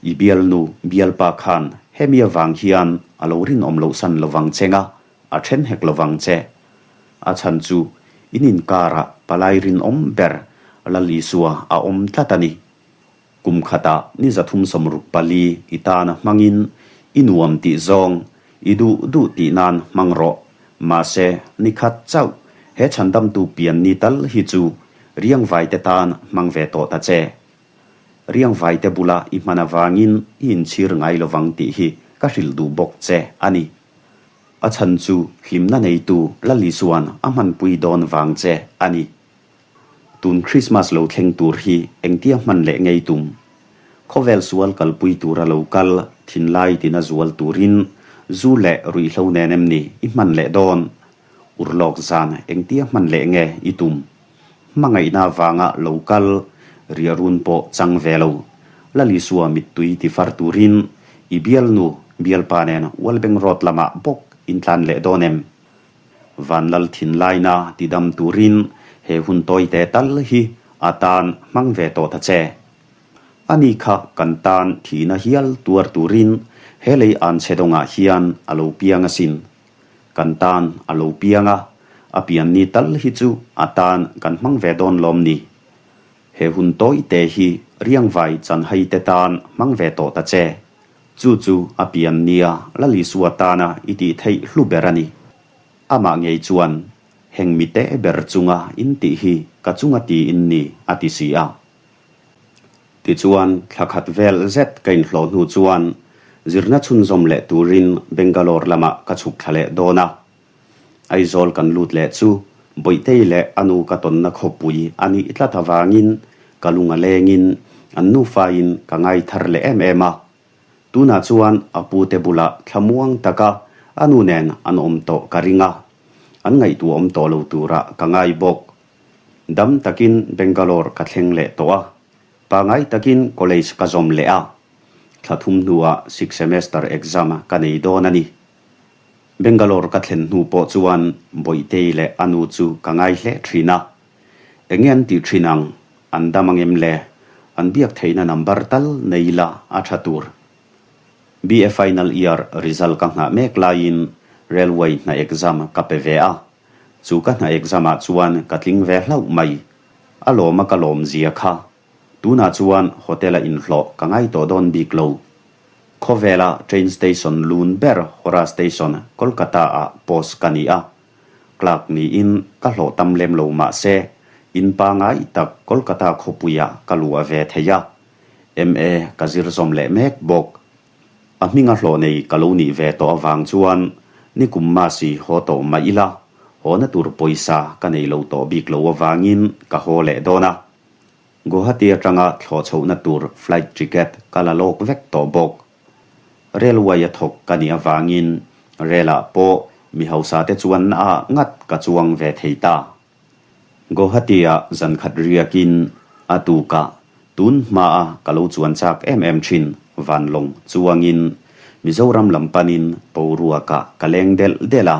I bialnu bialpa khan hemi avang hian a lo rinawm loh san lovang che nga, a then hek lovang che. A chhan chu in inkarah palai rinawm ber Lal Isua a awm tlat a ni. Kum khatah ni 364 i tana hmangin i nuam tih zawng i duh duh tih nan hmang rawh. Mahse, ni khat chauh he chhandamtu pian ni tal hi chu. Riangvaite tan hmang ve tawh ta che. Riangvaite bula i hman avangin i inchhir ngai lovang tih hi ka hrilh duh bawk che a ni. A chhan chu hlimna neitu Lali chuan a hmanpui dawn vang che a ni. Tun Krismas lo thleng tur hi engtia hman leh ngei tum? Khawvel sual kalpui tura lo kal thinlai tina zual turin zu leh ruihhlo nen em ni i hman leh dawn? Urlawk zan engtia hman leh nge i tum? Hmangaihna avanga lo kal riahrun pawh chang ve lo. Lalisua mittui tifar turin i bialnu bialpa nen Walbeng Road lamah bawk in tlan leh dawn em? Vanlal thinlaina tidam turin he hun tawite tal hi a tan hmang ve tawh ta che. Ani kha kan tan thihna hial tuar turin he lei an chhe dawngah hian a lo piang asin. Kan tan a lo piang a, a pianni tal hi chu a tan kan hmang ve dawn lawm ni. He hun tawite hi riangvai chanhai te tan hmang ve tawh ta che. Chu chu a pian nia Lalisua tana i tih theih hlu ber a ni. Amah ngei chuan, Heng mite ber chunga in tih hi ka chunga ti in ni, a ti si a. Tichuan, thla khat vel zet ka inhlawh hnu chuan zirna chhunzawm leh turin Bangalore lamah ka chhuk thla leh dawn a. Aizawl kan lut leh chu Bawihtei leh a nu ka tawnna khawpui a nih tlat avangin ka lung a lengin an nufain ka ngai thar leh em em a. Tunah chuan a pute bulah thlamuang taka a nu nen an awm tawh ka ring a, an ngaihtuahawm tawh lo turah ka ngai bawk. Dam takin Bangalore ka thleng leh tawh a, pangai takin college ka zawm leh a, thla thum hnuah sixth semester exam ka nei dawn a ni. Bangalore ka thlen hnu pawh chuan Bawihtei leh a nu chu ka ngai hle thin a. Enge an tih thin ang? An dam angem le? An biak theihna number tal nei ila a tha tur. BA final year result ka nghah mek laiin railway hna exam ka pe ve a. Chu ka hna exam ah chuan ka tling ve hlauh mai. A lawm a ka lawm zia kha. Tunah chuan hotel a inhlawh ka ngai tawh dawn bik lo. Khawvela train station lun ber Howrah Station, Kolkata ah post ka ni a. Clerk niin ka hlawh tam lem lo mah se, in pangai tak Kolkata khawpuiah ka luah ve thei a. MA ka zir zawm leh mek bawk. A hminga hlawh nei ka lo nih ve tawh avang chuan nikum masi haw tawh mah ila, hawna tur pawisa ka nei lo tawh bik lo avangin ka haw leh dawn a. Guwahati atanga thlawh chhohna tur flight ticket ka la lawk vek tawh bawk. Railway a thawk ka nih avangin rel ah pawh mi hausa te chuan na ah ngat ka chuang ve thei ta. Guwahati ah zan khat riakin a tukah tun hma a ka lo chuan chak em em thin vanlawng chuangin Mizoram lam panin boruakah ka leng delh delh a.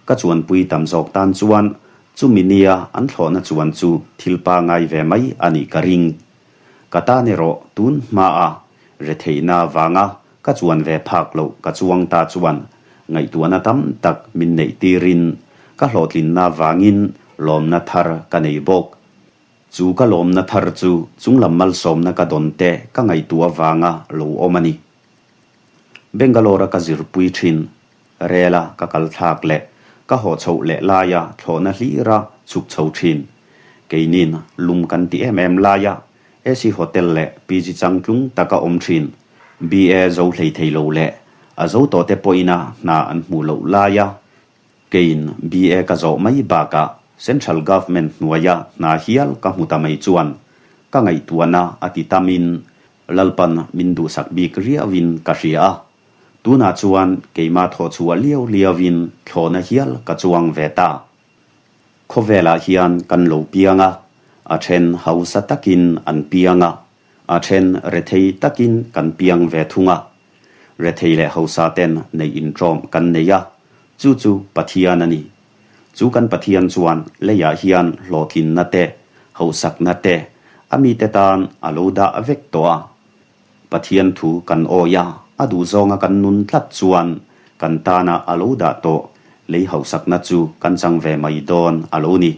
Ka chuanpui tam zawk tan chuan chumi nia an thlawhna chuan chu thil pangai ve mai a nih ka ring. Ka tan erawh tun hmaa retheihna vanga ka chuan ve phak loh ka chuang ta chuan ngaihtuahna tam tak min neih tirin ka hlawhtlinna vangin lawmna thar ka nei bawk. Chu ka lawmna thar chu chunglam malsawmna ka dawn te ka ngaihtuah vanga lo awm a ni. Bangalore-a ka zirpui thin Rela ka kal thlak leh ka haw chhoh leh laia thlawhna hlira chhuk chho thin. Keinin lum kan ti em em laia AC Hotel leh PG changtlung taka awm thin. BA zo hlei thei lo leh a zo tawh te pawhina hna an hmuh loh laia keiin BA ka zawh mai bakah Central Government hnuaia hna hial ka hmu ta mai chuan ka ngaihtuahna a ti tamin Lalpan min duhsak bik riauin ka hria a. Tunah chuan keimah thawh chhuah liau liauin thlawhna hial ka chuang ve ta. Khawvelah hian kan lo piang a, a then hausa takin an piang a, a then rethei takin kan piang ve thung a. Rethei leh hausa ten neih inṭawm kan nei a, chu chu Pathian a ni. Chu kan Pathian chuan leiah hian hlawhtlinna te, hauhsakna te a mite tan a lo dah vek tawh a. Pathian thu kan awi a, a duhzawnga kan nun tlat chuan kan tana a lo dah tawh lei hausakna chu kan chang ve mai dawn a lo ni.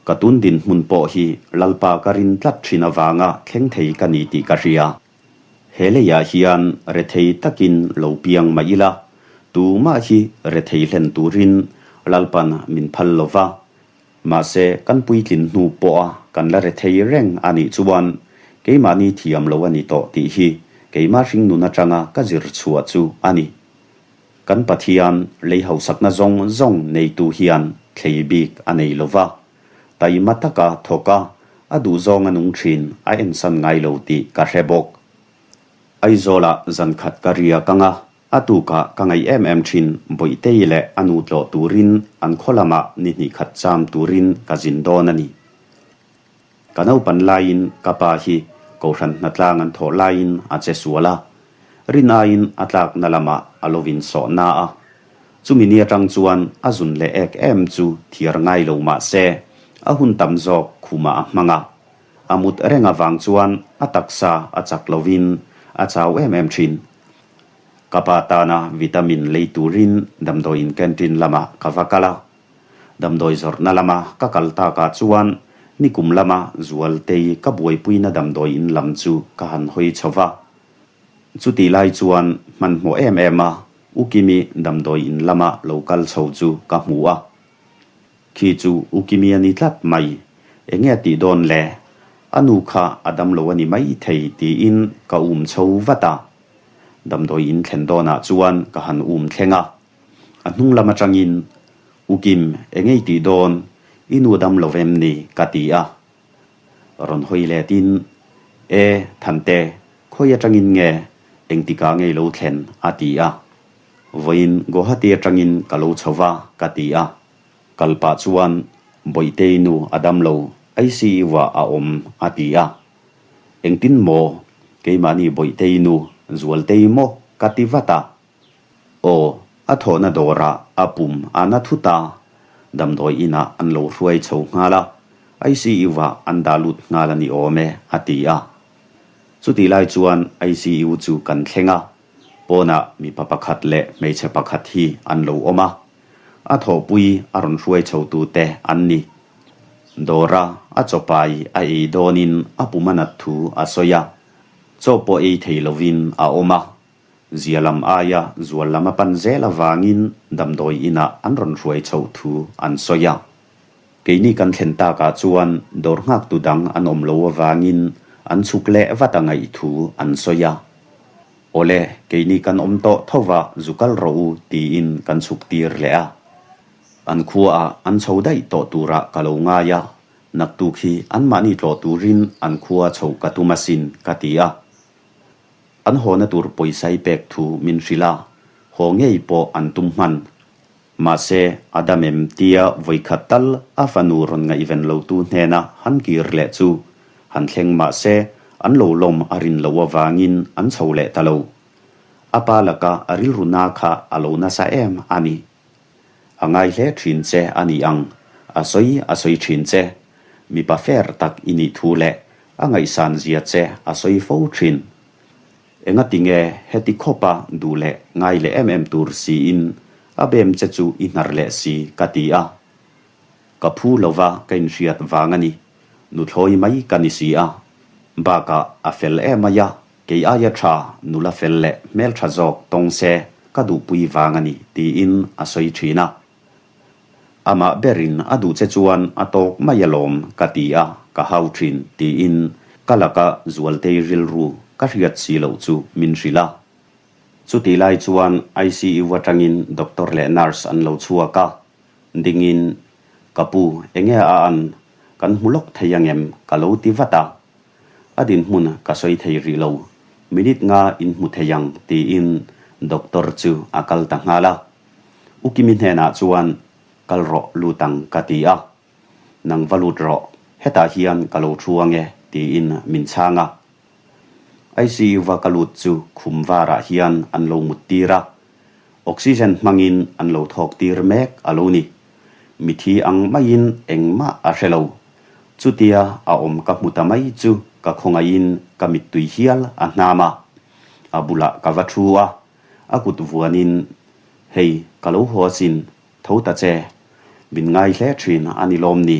Ka tun dinhmun pawh hi Lalpa ka rin tlat thin avanga thleng thei ka ni tih ka hria. He leiah hian rethei takin lo piang mah ila, tumah hi rethei hlen turin Lalpan min phal lo va. Mahse, kan puitlin hnu pawha kan la rethei reng a nih chuan keimahni thiam lo a ni tawh tih hi keimah hringnun atanga ka zir chhuah chu a ni. Kan Pathian lei hausakna zawng zawng neitu hian thlei bik a nei lo va, taima taka thawk a, a duhzawng a nung thin a ensan ngai lo tih ka hre bawk. Aizawlah zankhat ka riak anga A tukah ka ngaih em em thin Bawihtei leh a nu tlawh turin an khaw lamah ni hnih khat cham turin ka zin dawn a ni. Ka naupan laiin ka pa hi Kohhran hnatlang an thawh laiin a che sual a, rin aiin a tlakna lamah a lo insawh na a. Chumi ni atang chuan a zun leh ek em chu thiar ngai lo mah se a hun tam zawk khumah a hmang a. A mut reng avang chuan a taksa a chak lovin a chau em em thin. Ka pa tana vitamin lei turin damdawiin canteen lamah ka va kal a. Damdawi zawrhna lama ka kal takah chuan nikum lama Zualtei ka buaipuina damdawiin lam chu ka han hawi chho va. Chutih lai chuan hmanhmawh em em a U Kimi damdawiin lama lo kal chho chu ka hmu a. Khi chu U Kimi a ni tlat mai. Enge a tih dawn le? A nu kha a damlo a ni maithei tiin ka um chho vat a. Damdawi in thlen dawnah chuan ka han um thleng a, a hnung lam atangin, U Kim, eng ei tih dawn? I nu dam lo vem ni? ka ti a. Rawn hawi letin, E, Thante, khawi atangin nge engtikah ngei lo thlen? a ti a. Vawiin Guwahati atangin ka lo chho va, ka ti a. Kal pah chuan, Bawihtei nu a dam lo, ICU-ah a awm, a ti a. Engtin maw? Keimahni Bawihtei nu Zualtei maw? ka ti vat a. Aw, a thawhna dawrah a pum a na thut a, damdawi inah an lo hruai chho nghal a, ICU-ah an dah lut nghal a ni awm e, a ti a. Chutih lai chuan ICU chu kan thleng a, pawnah mipa pakhat leh hmeichhe pakhat hi an lo awm a, a thawhpui a rawn hruai chho tute an ni. Dawra a chawpai a ei dawnin a pum a nat thu a sawi a, chaw pawh ei thei lovin a awm a. Zia lam aia zual lam a pan zel avangin damdawi inah an rawn hruai chhoh thu an sawi a. Keini kan thlen takah chuan dawr nghaktu dang an awm lo avangin an chhuk leh vat a ngaih thu an sawi a. Awle, keini kan awm tawh tho va zu kal rawh u tiin kan chhuk tir leh a. An khuaah an chho daih tawh turah ka lo ngai a, naktuk hi anmahni tlawh turin an khua chhoh ka tum asin, ka ti a. An hawna tur pawisa i pek thu min hrilh a, haw ngei pawh an tum hman. Mahse, a dam em tia vawikhat tal a fanu rawn ngaihven lotu hnena han kir leh chu han thleng mahse an lo lawm a rin loh avangin an chho leh ta lo. A pa laka a rilru na kha a lo nasa em a ni. A ngai hle thin che a ni ang, a sawi a sawi thin che. Mipa fair tak i nih thu leh a ngaihsan zia che a sawi fo thin. Engati nge heti khawpa duh leh ngai leh em em tur siin a bem che chu i hnar leh si ka ti a. Ka phu lova ka inhriat vang a ni, nuthlawi mai ka ni si a. Bakah a fel em mai a, Kei aia tha, nula fel leh hmeltha zawk tawng se ka duhpui vang a ni, tiin a sawi thin a. Amah berin a duh che chuan a tawk mai alawm ka ti a, ka hau thin, tiin ka laka Zualtei rilru ka hriat si loh chu min hrilh a. Chutih lai chuan ICU atangin doctor leh nurse an lo chhuak a, dingin, Ka pu, enge a an, kan hmu lawk thei angem? ka lo ti vat a. A dinhmun ka sawi thei rih lo, minute nga in hmu thei ang tiin doctor chu a kal ta nghal a. U Kimi hnenah chuan kal rawh lut ang ka ti a, nang va lut rawh, hetah hian ka lo thu ang e tiin min chhang a. ICU va ka lut chu khum varah hian an lo mut tir a, oxygen hmangin an lo thawk tir mek a lo ni. Mithi ang maiin engmah a hre lo. Chutia a awm ka hmu ta mai chu ka khawngaihin ka mittui hial a hnam a. A bulah ka va thu a, a kut vuanin, Hei, ka lo haw asin, tho ta che. Min ngai hle thin a ni lawm ni.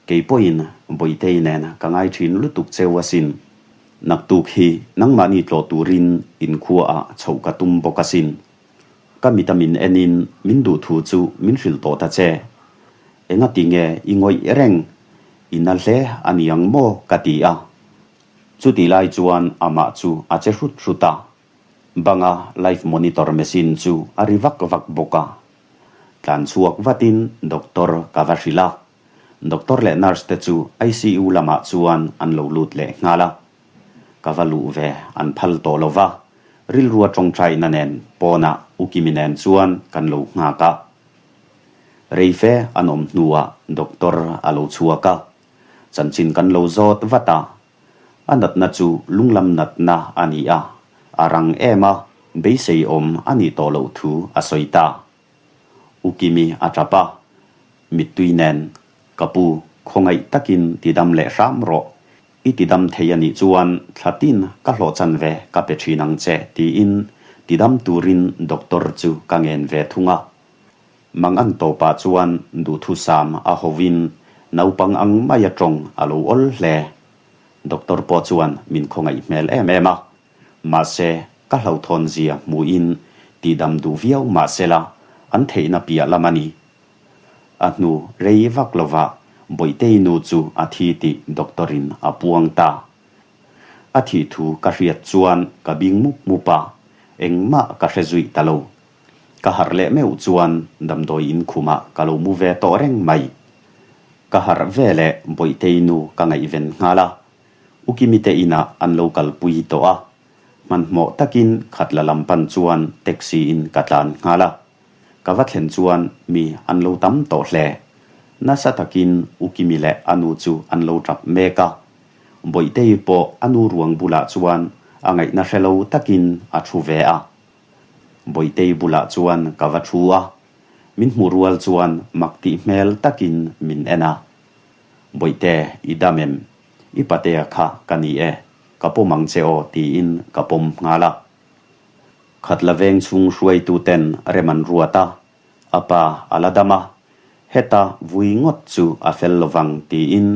Kei pawhin Bawihtei nen ka ngai thin lutuk cheu asin. Naktuk hi nangmahni tlawh turin inkhuaah chhoh ka tum bawk asin. Ka mita min enin min duh thu chu min hrilh tawh ta che. Engati nge i ngawih reng? I na hle a ni ang maw? ka ti a. Chutih lai chuan amah chu a che hrut hrut a. Banga life monitor machine chu a ri vak vak bawk a. Tlan chhuak vatin doctor ka va hrilh a. Doctor leh nurse te chu ICU lamah chuan an lo lut leh nghal a. Ka va luh ve an phal tawh lo va, rilrua tawngtaina nen pawnah U Kimi nen chuan kan lo nghak a. Reife an awm hnuah doctor a lo chhuak a, chanchin kan lo zawt vat a. A natna chu lunglam natna a ni a, a rang em a, beisei awm a nih tawh loh thu a sawi ta. U Kimi a tap a, mittui nen, Ka pu, khawngaih takin tidam leh hram rawh. I tidam thei a nih chuan thla tin ka hlawh chan ve ka pe thin ang che, tiin tidam turin doctor chu ka ngen ve thung a. Mang an tawpah chuan duhthusam a hovin naupang ang maia tawng a lo awl hle. Doctor pawh chuan min khawngaih hmel em em a. Mahse, ka hlauhthawn zia hmuhin tihdam duh viau mahsela an theihna piah lam a ni. A hnu rei vak lovah Bawihtei nu chu a thi tih doctor in a puang ta. A thih thu ka hriat chuan ka bing mup mup a, engmah ka hre zuih ta lo. Ka harh leh meuh chuan damdawi in khumah ka lo mu ve tawh reng mai. Ka harh ve leh Bawihtei nu ka ngaihven nghal a, U Kimi te inah an lo kalpui tawh a, hmanhmawh takin khatla lam pan chuan taxi in ka tlan nghal a. Ka va thlen chuan mi an lo tam tawh hle. Nasa takin U Kimi leh a nu chu an lo tap mek a. Bawihtei pawh a nu ruang bulah chuan a ngaihna hre lo takin a thu ve a. Bawihtei bulah chuan ka va thu a, min hmuh rual chuan mak tih hmel takin min en a. Bawihte, i dam em? I patea kha ka ni e, ka pawm ang che aw tiin ka pawm nghal a. Khatla veng chhung hruaituten rem an ruat a, a pa a la dam a, heta vui ngawt chu a fel lovang tiin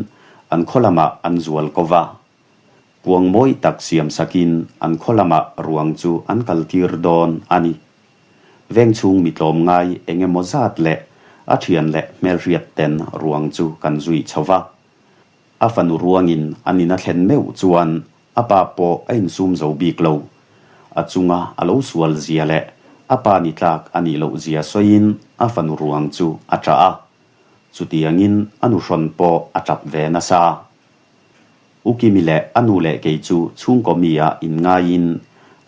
an khaw lamah an zual ko va. Kuang mawi tak siam sakin an khaw lamah ruang chu an kaltir dawn a ni. Veng chhung mi tlawm ngai eng emaw zat leh a thian leh hmelhriat ten ruang chu kan zui chho va. A fanu ruangin an in a thlen meuh chuan a pa pawh a insum zo bik lo. A chunga a lo sual zia leh a pa ni tlak a nih loh zia sawiin a fanu ruang chu a ṭah a. Chutiangin a nuhrawn pawh a ṭap ve nasa. U Kimi leh a nu leh kei chu chhungkaw mi ah inngaiin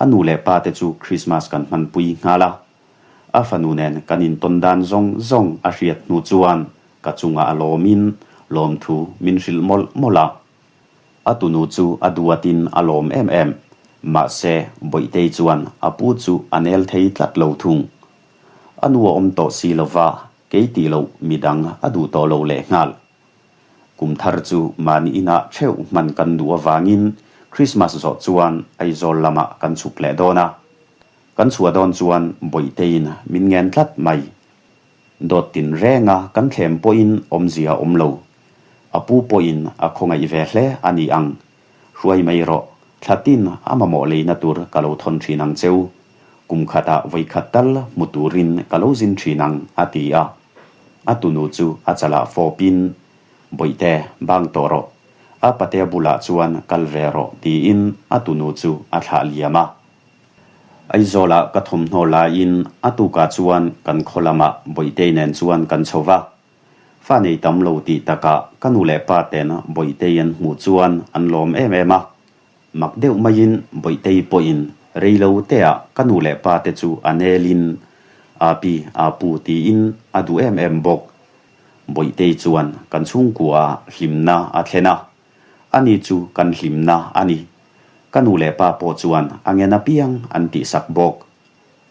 a nu leh pa te chu Christmas kan hmanpui nghal a. A fanu nen kan intawn dan zawng zawng a hriat hnu chuan ka chungah a lawmin lawmthu min hrilh mawlh mawlh a. A tunu chu a duatin a lawm em em, mahse Bawihtei chuan a pu chu a nel thei tlat lo thung. A nu a awm tawh si lova kei tih loh midang a duh tawh lo lehnghal. Kum thar chu mahni inah theuh hman kan duh avangin Christmas zawh chuan Aizawl lamah kan chhuk leh dawn a. Kan chhuah dawn chuan Bawihteiin min ngen tlat mai. Dawt tin renga kan thlem pawhin awmzia a awm lo. A pu pawhin a khawngaih ve hle a ni ang. Hruai mai rawh, thla tin a mamawh leina tur ka lo thawn thin ang cheu. Kum khatah vawikhat tal hmu turin ka lo zin thin ang, a ti a. A tunu chu a chalah fawpin, Bawihte, bang tawh rawh. A patea bulah chuan kal ve rawh, tiin a tunu chu a thlah liam a. Aizawlah ka thawmhnaw laiin a tukah chuan kan khaw lamah Bawihtei nen chuan kan chho va. Fa nei tam lo tih takah ka nu leh pa ten Bawihtei an hmuh chuan an lawm em em a. Mak deuh maiin Bawihtei pawhin rei lo teah ka nu leh pa te chu a nelin Api, Apu tiin a duh em em bawk. Bawihtei chuan kan chhungkua ah hlimna a thlen a, ani chu kan hlimna a ni. Ka nu leh pa pawh chuan a ngen apiang an tihsak bawk.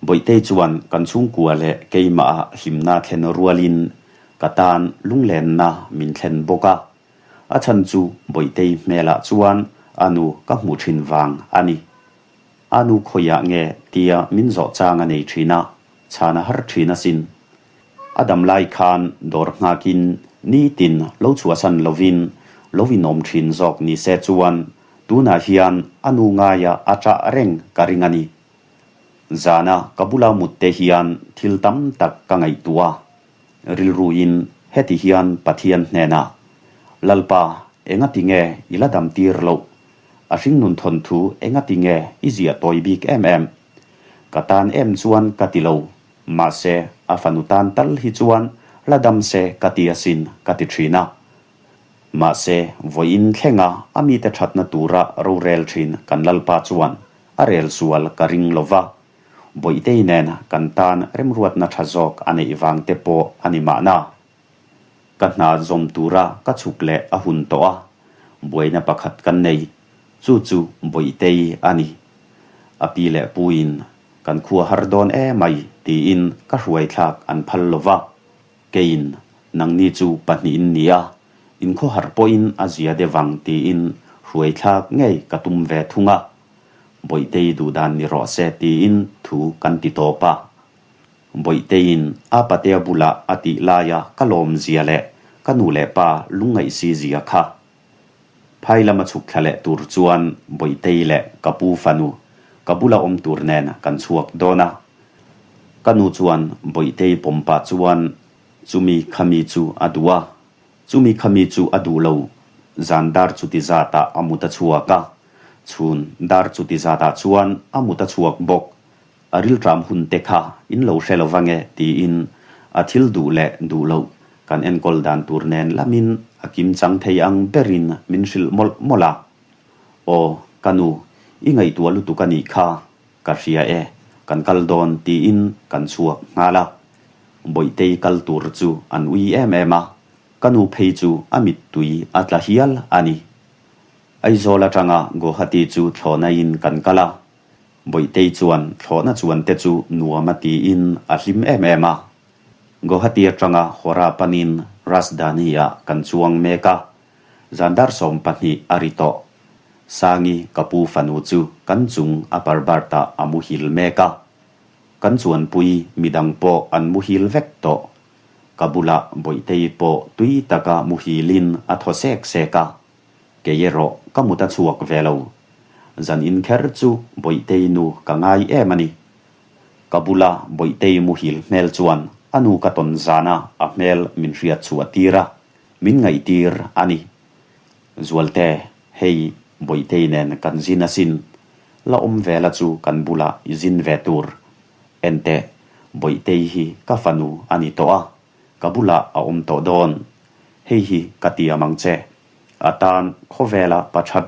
Bawihtei chuan kan chhungkua leh keimah ah hlimna thlen rualin ka tan lunglenna min thlen bawk a. A chhan chu Bawihtei hmelah chuan a nu ka hmuh thin vang a ni. A nu khawiah nge tia min zawh chang a nei thin a, chhan a har thin asin. A dam lai khan dawr nghakin nitin lo chhuahsan lovin lo inawm thin zawk ni se chuan tunah hian a nu ngaia a chah reng ka ring a ni. Zana ka bula mut te hian thil tam tak ka ngaihtuah a, rilruin. Heti hian Pathian hnenah, Lalpa, engati nge i la dam tir loh? A hringnun thawnthu engati nge i ziah tawi bik em em? Ka tan em chuan ka ti lo, mahse a fanu tan tal hi chuan la dam se ka ti asin ka ti thin a. Mahse vawiin thlenga a mite thatna tura rorel thin kan Lalpa chuan a rel sual ka ring lo va, Bawihtei nen kan tan remruatna tha zawk a neih vang te pawh a ni mahna. Ka hna zawm tura ka chhuk leh a hun tawh a, buaina pakhat kan nei, chu chu Bawihtei a ni. A pi leh puin kan khua har dawn emai tiin ka hruai thlak an phal lo va, keiin nangni chu pahnihin nia, inkhawhar pawhin a zia deuh ang tiin hruai thlak ngei ka tum ve thung a. Bawihtei duhdan ni rawh se tiin thu kan ti tawp a. Bawihteiin a patea bulah a tih laia ka lawm zia leh ka nu leh pa lungngaih si zia kha. Phai lama chhuk thla leh tur chuan Bawihtei leh ka pu fanu ka bula awm tur nen kan chhuak dawn a. Ka nu chuan Bawihtei pawm pah chuan chumi khami chu a duh a, chumi khami chu a duh lo zan dar chuti zatah a mut a chhuak a. Chhun dar chuti zatah chuan a mut a chhuak bawk. A rilṭam hun te kha in lo hre lo vang e tiin a thil duh leh duh loh kan enkawl dan tur nen lamin a kim chang thei ang berin min hrilh mawlh mawlh a. Aw, ka nu, i ngaihtuah lutuk a nih kha, ka hria e, kan kal dawn tiin kan chhuak nghal a. Bawihtei kal tur chu an ui em em a, ka nu phei chu a mittui a tla hial a ni. Aizawl atanga Guwahati chu thlawhna-in kan kal a, Bawihtei chuan thlawhna chuan te chu nuam a tiin a hlim em em a. Guwahati atanga Howrah panin Rajdhani-ah kan chuang mek a, zan dar 12 a ri tawh. Sangi ka pu fanu chu kan chung a parbartah a muhil mek a. Kan chuanpui midang pawh an muhil vek tawh. Ka bulah Bawihtei pawh tui taka muhilin a thaw sek sek a. Kei erawh ka mut a chhuak ve lo. Zan in kher chu Bawihtei nu ka ngai em a ni. Ka bula Bawihtei muhil hmel chuan a nu ka tawn zana a hmel min hriat chhuah tir a, min ngaihtir a ni. Zualte, hei Bawihtei nen kan zin asin. La awm ve la chu kan bulah i zin ve tur. Enteh, Bawihtei hi ka fanu a ni tawh a. Ka bulah a awm tawh dawn. Hei hi ka tiam ang che. A tan khawvela pa that.